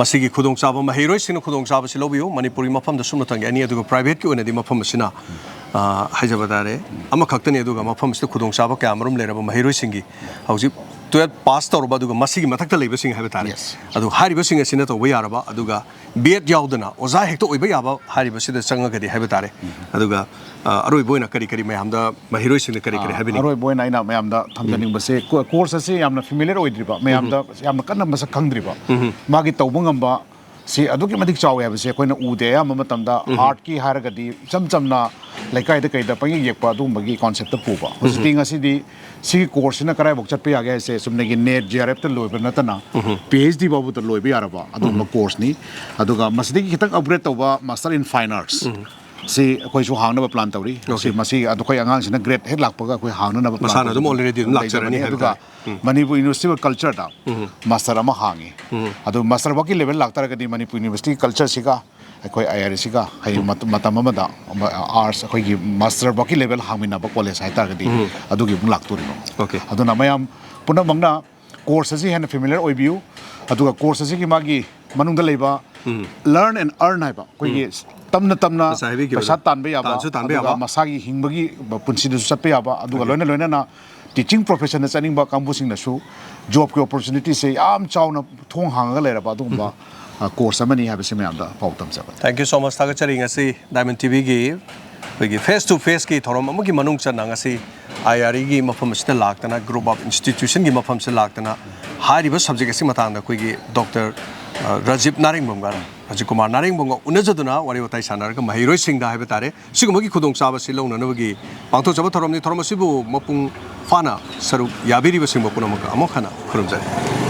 ꯃꯁꯤꯒꯤ ꯈꯨꯗꯣꯡꯆꯥꯕ, ꯃꯍꯩꯔꯣꯏꯁꯤꯡꯅ ꯈꯨꯗꯣꯡꯆꯥꯕꯁꯤ ꯂꯧꯕꯤꯌꯨ꯫ ꯃꯅꯤꯄꯨꯔꯒꯤ ꯃꯐꯝꯗ ꯁꯨꯞꯅꯇꯪꯒꯤ ꯑꯅꯤ, ꯑꯗꯨꯒ ꯄ꯭ꯔꯥꯏꯚꯦꯠꯀꯤ ꯑꯣꯏꯅꯗꯤ ꯃꯐꯝ ꯑꯁꯤꯅ, ꯑ, ꯍꯥꯏꯖꯕ ꯇꯥꯔꯦ, ꯑꯃꯈꯛꯇꯅꯤ꯫ ꯑꯗꯨꯒ ꯃꯐꯝ ꯑꯁꯤꯗ ꯈꯨꯗꯣꯡꯆꯥꯕ ꯀꯌꯥ ꯃꯔꯨꯝ ꯂꯩꯔꯕ ꯃꯍꯩꯔꯣꯏꯁꯤꯡꯒꯤ ꯍꯧꯖꯤꯛ ꯇꯨꯌꯦꯜꯞ ꯄꯥꯁ ꯇꯧꯔꯕ, ꯑꯗꯨꯒ ꯃꯁꯤꯒꯤ ꯃꯊꯛꯇ ꯂꯩꯕꯁꯤꯡ ꯍꯥꯏꯕ ꯇꯥꯔꯦ꯫ Yes. ꯑꯗꯨ ꯍꯥꯏꯔꯤꯕꯁꯤꯡ ꯑꯁꯤ ꯅꯠꯇꯕ ꯌꯥꯔꯕ, ꯑꯗꯨꯒ ꯕꯤ ꯑꯦꯗ ꯌꯥꯎꯗꯅ ꯑꯣꯖꯥ ꯍꯦꯛꯇ ꯑꯣꯏꯕ ꯌꯥꯕ ꯍꯥꯏꯔꯤꯕꯁꯤꯗ ꯆꯪꯉꯒꯗꯤ ꯍꯥꯏꯕ ꯇꯥꯔꯦ꯫ ꯑꯗꯨꯒ, ꯑ, ꯑꯔꯣꯏꯕ ꯑꯣꯏꯅ ꯀꯔꯤ ꯀꯔꯤ ꯃꯌꯥꯝꯗ ꯃꯍꯩꯔꯣꯏꯁꯤꯡꯅ ꯀꯔꯤ ꯀꯔꯤ ꯍꯥꯏꯕꯤꯅꯤꯡꯉꯤ? ꯑꯔꯣꯏꯕ ꯑꯣꯏꯅ ꯑꯩꯅ ꯃꯌꯥꯝꯗ ꯊꯝꯖꯅꯤꯡꯕꯁꯦ, ꯀꯣ-, ꯀꯣꯔꯁ ꯑꯁꯤ ꯌꯥꯝꯅ ꯐꯦꯃꯤꯂꯤꯌꯔ ꯑꯣꯏꯗ꯭ꯔꯤꯕ, ꯃꯌꯥꯝꯗ ꯌꯥꯝꯅ ꯀꯟꯅ ꯃꯁꯛ ꯈꯪꯗ꯭ꯔꯤꯕ, ꯃꯥꯒꯤ ꯇꯧꯕ ꯉꯝꯕ ꯁꯤ ꯑꯗꯨꯛꯀꯤ ꯃꯇꯤꯛ ꯆꯥꯎꯋꯦ ꯍꯥꯏꯕꯁꯦ ꯑꯩꯈꯣꯏꯅ ꯎꯗꯦ꯫ ꯑꯌꯥꯝꯕ ꯃꯇꯝꯗ ꯑꯥꯔꯠꯀꯤ ꯍꯥꯏꯔꯒꯗꯤ ꯏꯆꯝ ꯆꯝꯅ ꯂꯩꯀꯥꯏꯗ ꯀꯩꯗ ꯄꯪꯌꯦꯛ ꯌꯦꯛꯄ ꯑꯗꯨꯒꯨꯝꯕꯒꯤ ꯀꯣꯟꯁꯦꯞꯇ ꯄꯨꯕ꯫ ꯍꯧꯖꯤꯛꯇꯤ ꯉꯁꯤꯗꯤ ꯁꯤꯒꯤ ꯀꯣꯔꯁꯁꯤꯅ ꯀꯗꯥꯏꯐꯥꯎ ꯆꯠꯄ ꯌꯥꯒꯦ ꯍꯥꯏꯁꯦ, ꯆꯨꯝꯅꯒꯤ ꯅꯦꯠ ꯖꯤ ꯑꯥꯔ ꯑꯦꯐꯇ ꯂꯣꯏꯕ ꯅꯠꯇꯅ ꯄꯤ ꯑꯩꯆ ꯗꯤ ꯐꯥꯎꯕꯗ ꯂꯣꯏꯕ ꯌꯥꯔꯕ ꯑꯗꯨꯒꯨꯝꯕ ꯀꯣꯔꯁꯅꯤ꯫ ꯑꯗꯨꯒ ꯃꯁꯤꯗꯒꯤ ꯈꯤꯇꯪ ꯑꯞꯒ꯭ꯔꯦꯗ ꯇꯧꯕ ꯃꯥꯁꯇꯔ ꯏꯟ ꯐꯥꯏꯟ ꯑꯥꯔꯠꯁ ꯁꯤ ꯑꯩꯈꯣꯏꯁꯨ ꯍꯥꯡꯅꯕ ꯄ꯭ꯂꯥꯟ ꯇꯧꯔꯤ꯫ ꯁꯤ, Okay. ꯃꯁꯤ ꯑꯗꯣ ꯑꯩꯈꯣꯏ ꯑꯉꯥꯡꯁꯤꯅ ꯒ꯭ꯔꯦꯗ ꯍꯦꯛ ꯂꯥꯛꯄꯒ ꯑꯩꯈꯣꯏ ꯍꯥꯡꯅꯅꯕ ꯄ꯭ꯂꯥꯟ ꯃꯁꯥꯅ ꯑꯗꯨꯝ ꯇꯧꯖꯕꯅꯤ꯫ already ꯑꯗꯨꯝ ꯑꯗꯨꯝ ꯂꯥꯛꯆꯔꯅꯤ ꯂꯩꯖꯕꯅꯤ꯫ ꯍꯥꯏꯕ ꯑꯗꯨꯒ ꯇꯥꯔꯦ꯫ ꯃꯅꯤꯄꯨꯔ ꯌꯨꯅꯤꯚꯔꯁꯤꯇꯤ ꯑꯣꯐ ꯀꯜꯆꯔꯗ ꯃꯥꯁꯇꯔ ꯑꯃ ꯍꯥꯡꯉꯤ꯫ ꯑꯗꯨ ꯃꯥꯁꯇꯔ ꯐꯥꯎꯀꯤ ꯂꯦꯚꯦꯜ ꯂꯥꯛꯇꯥꯔꯒꯗꯤ ꯃꯅꯤꯄꯨꯔ ꯌꯨꯅꯤꯚꯔꯁꯤꯇꯤ ꯀꯜꯆꯔꯁꯤꯒ ꯑꯩꯈꯣꯏ ꯑꯥꯏ ꯑꯥꯔ ꯏꯁꯤꯒ ꯍꯌꯦꯡ ꯃꯇꯝ ꯑꯃꯗ ꯑꯥꯔꯠꯁ ꯑꯩꯈꯣꯏꯒꯤ ꯃꯥꯁꯇꯔ ꯐꯥꯎꯀꯤ ꯂꯦꯚꯦꯜ ꯍꯥꯡꯃꯤꯟꯅꯕ ꯀꯣꯂꯦꯖ ꯍꯥꯏꯇꯥꯔꯒꯗꯤ ꯑꯗꯨꯒꯤ ꯑꯃꯨꯛ ꯂꯥꯛꯇꯣꯔꯤꯕ꯫ Okay. ꯑꯗꯨꯅ ꯃꯌꯥꯝ ꯄꯨꯝꯅꯃꯛꯅ ꯀꯣꯔꯁ ꯑꯁꯤ ꯍꯦꯟꯅ ꯐꯦꯃꯤꯂꯤꯌꯔ ꯑꯣꯏꯕꯤꯌꯨ꯫ ꯑꯗꯨꯒ ꯀꯣꯔꯁ ꯑꯁꯤꯒꯤ ꯃꯥꯒꯤ ꯃꯅꯨꯡꯗ ꯂꯩꯕ ꯂꯔꯟ ꯑꯦꯟ ꯑꯔꯟ ꯍꯥꯏꯕ ꯑꯩꯈꯣꯏꯒꯤ ꯇꯝꯅ ꯇꯝꯅ ꯉꯁꯥꯏ ꯍꯥꯏꯕꯤꯈꯤꯕꯗꯣ꯫ ꯄꯩꯁꯥ ꯇꯥꯟꯕ ꯌꯥꯕ, ꯇꯥꯟꯁꯨ ꯇꯥꯟꯕ ꯑꯗꯨꯒ ꯌꯥꯕ꯫ ꯃꯁꯥꯒꯤ ꯍꯤꯡꯕꯒꯤ ꯄꯨꯟꯁꯤꯗꯁꯨ ꯆꯠꯄ ꯌꯥꯕ, ꯑꯗꯨꯒ ꯂꯣꯏꯅ ꯂꯣꯏꯅꯅ ꯇꯤꯆꯤꯡ ꯄ꯭ꯔꯣꯐꯦꯁꯟꯗ ꯆꯠꯅꯤꯡꯕ ꯀꯥꯡꯕꯨꯁꯤꯡꯅꯁꯨ ꯖꯣꯕꯀꯤ ꯑꯣꯄꯣꯔꯆꯨꯅꯤꯇꯤꯁꯦ ꯌꯥꯝ ꯆꯥꯎꯅ ꯊꯣꯡ ꯍꯥꯡꯉꯒ ꯂꯩꯔꯕ ꯑꯗꯨꯒꯨꯝꯕ ꯀꯣꯔꯁ ꯑꯃꯅꯤ ꯍꯥꯏꯕꯁꯤ ꯃꯌꯥꯝꯗ ꯄꯥꯎ ꯇꯝꯖꯕꯅꯤ꯫ Thank you so much꯫ ꯊꯥꯒꯠꯆꯔꯤ꯫ ꯉꯁꯤ ꯗꯥꯏꯃꯟ ꯇꯤꯚꯤꯒꯤ ꯑꯩꯈꯣꯏꯒꯤ ꯐꯦꯁ ꯇꯨ ꯐꯦꯁꯀꯤ ꯊꯧꯔꯝ ꯑꯃꯒꯤ ꯃꯅꯨꯡ ꯆꯟꯅ ꯉꯁꯤ ꯑꯥꯏ ꯑꯥꯔ ꯏꯒꯤ ꯃꯐꯝ ꯑꯁꯤꯗ ꯂꯥꯛꯇꯅ, ꯒ꯭ꯔꯨꯞ ꯑꯣꯐ ꯏꯟꯁꯇꯤꯇ꯭ꯌꯨꯁꯟꯒꯤ ꯃꯐꯝꯁꯤꯗ ꯂꯥꯛꯇꯅ ꯍꯥꯏꯔꯤꯕ ꯁꯕꯖꯦꯛ ꯑꯁꯤ ꯃꯇꯥꯡꯗ ꯑꯩꯈꯣꯏꯒꯤ ꯗꯣꯛꯇꯔ ꯔꯥꯖꯤꯕ ꯅꯥꯔꯦꯡꯕꯝꯒ ꯔꯥꯖꯤꯀꯨꯃꯥꯔ ꯅꯥꯔꯦꯡꯕꯝꯒ ꯎꯅꯖꯗꯨꯅ ꯋꯥꯔꯤ ꯋꯥꯇꯥꯏ ꯁꯥꯟꯅꯔꯒ ꯃꯍꯩꯔꯣꯏꯁꯤꯡꯗ ꯍꯥꯏꯕ ꯇꯥꯔꯦ, ꯁꯤꯒꯨꯝꯕꯒꯤ ꯈꯨꯗꯣꯡꯆꯥꯕꯁꯤ ꯂꯧꯅꯅꯕꯒꯤ ꯄꯥꯡꯊꯣꯛꯆꯕ ꯊꯧꯔꯝꯅꯤ꯫ ꯊꯧꯔꯝ ꯑꯁꯤꯕꯨ ꯃꯄꯨꯡ ꯐꯥꯅ ꯁꯔꯨꯛ ꯌꯥꯕꯤꯔꯤꯕꯁꯤꯡꯕ ꯄꯨꯝꯅꯃꯛꯀ ꯑꯃꯨꯛ ꯍꯟꯅ ꯈꯨꯔꯨꯝꯖꯔꯤ꯫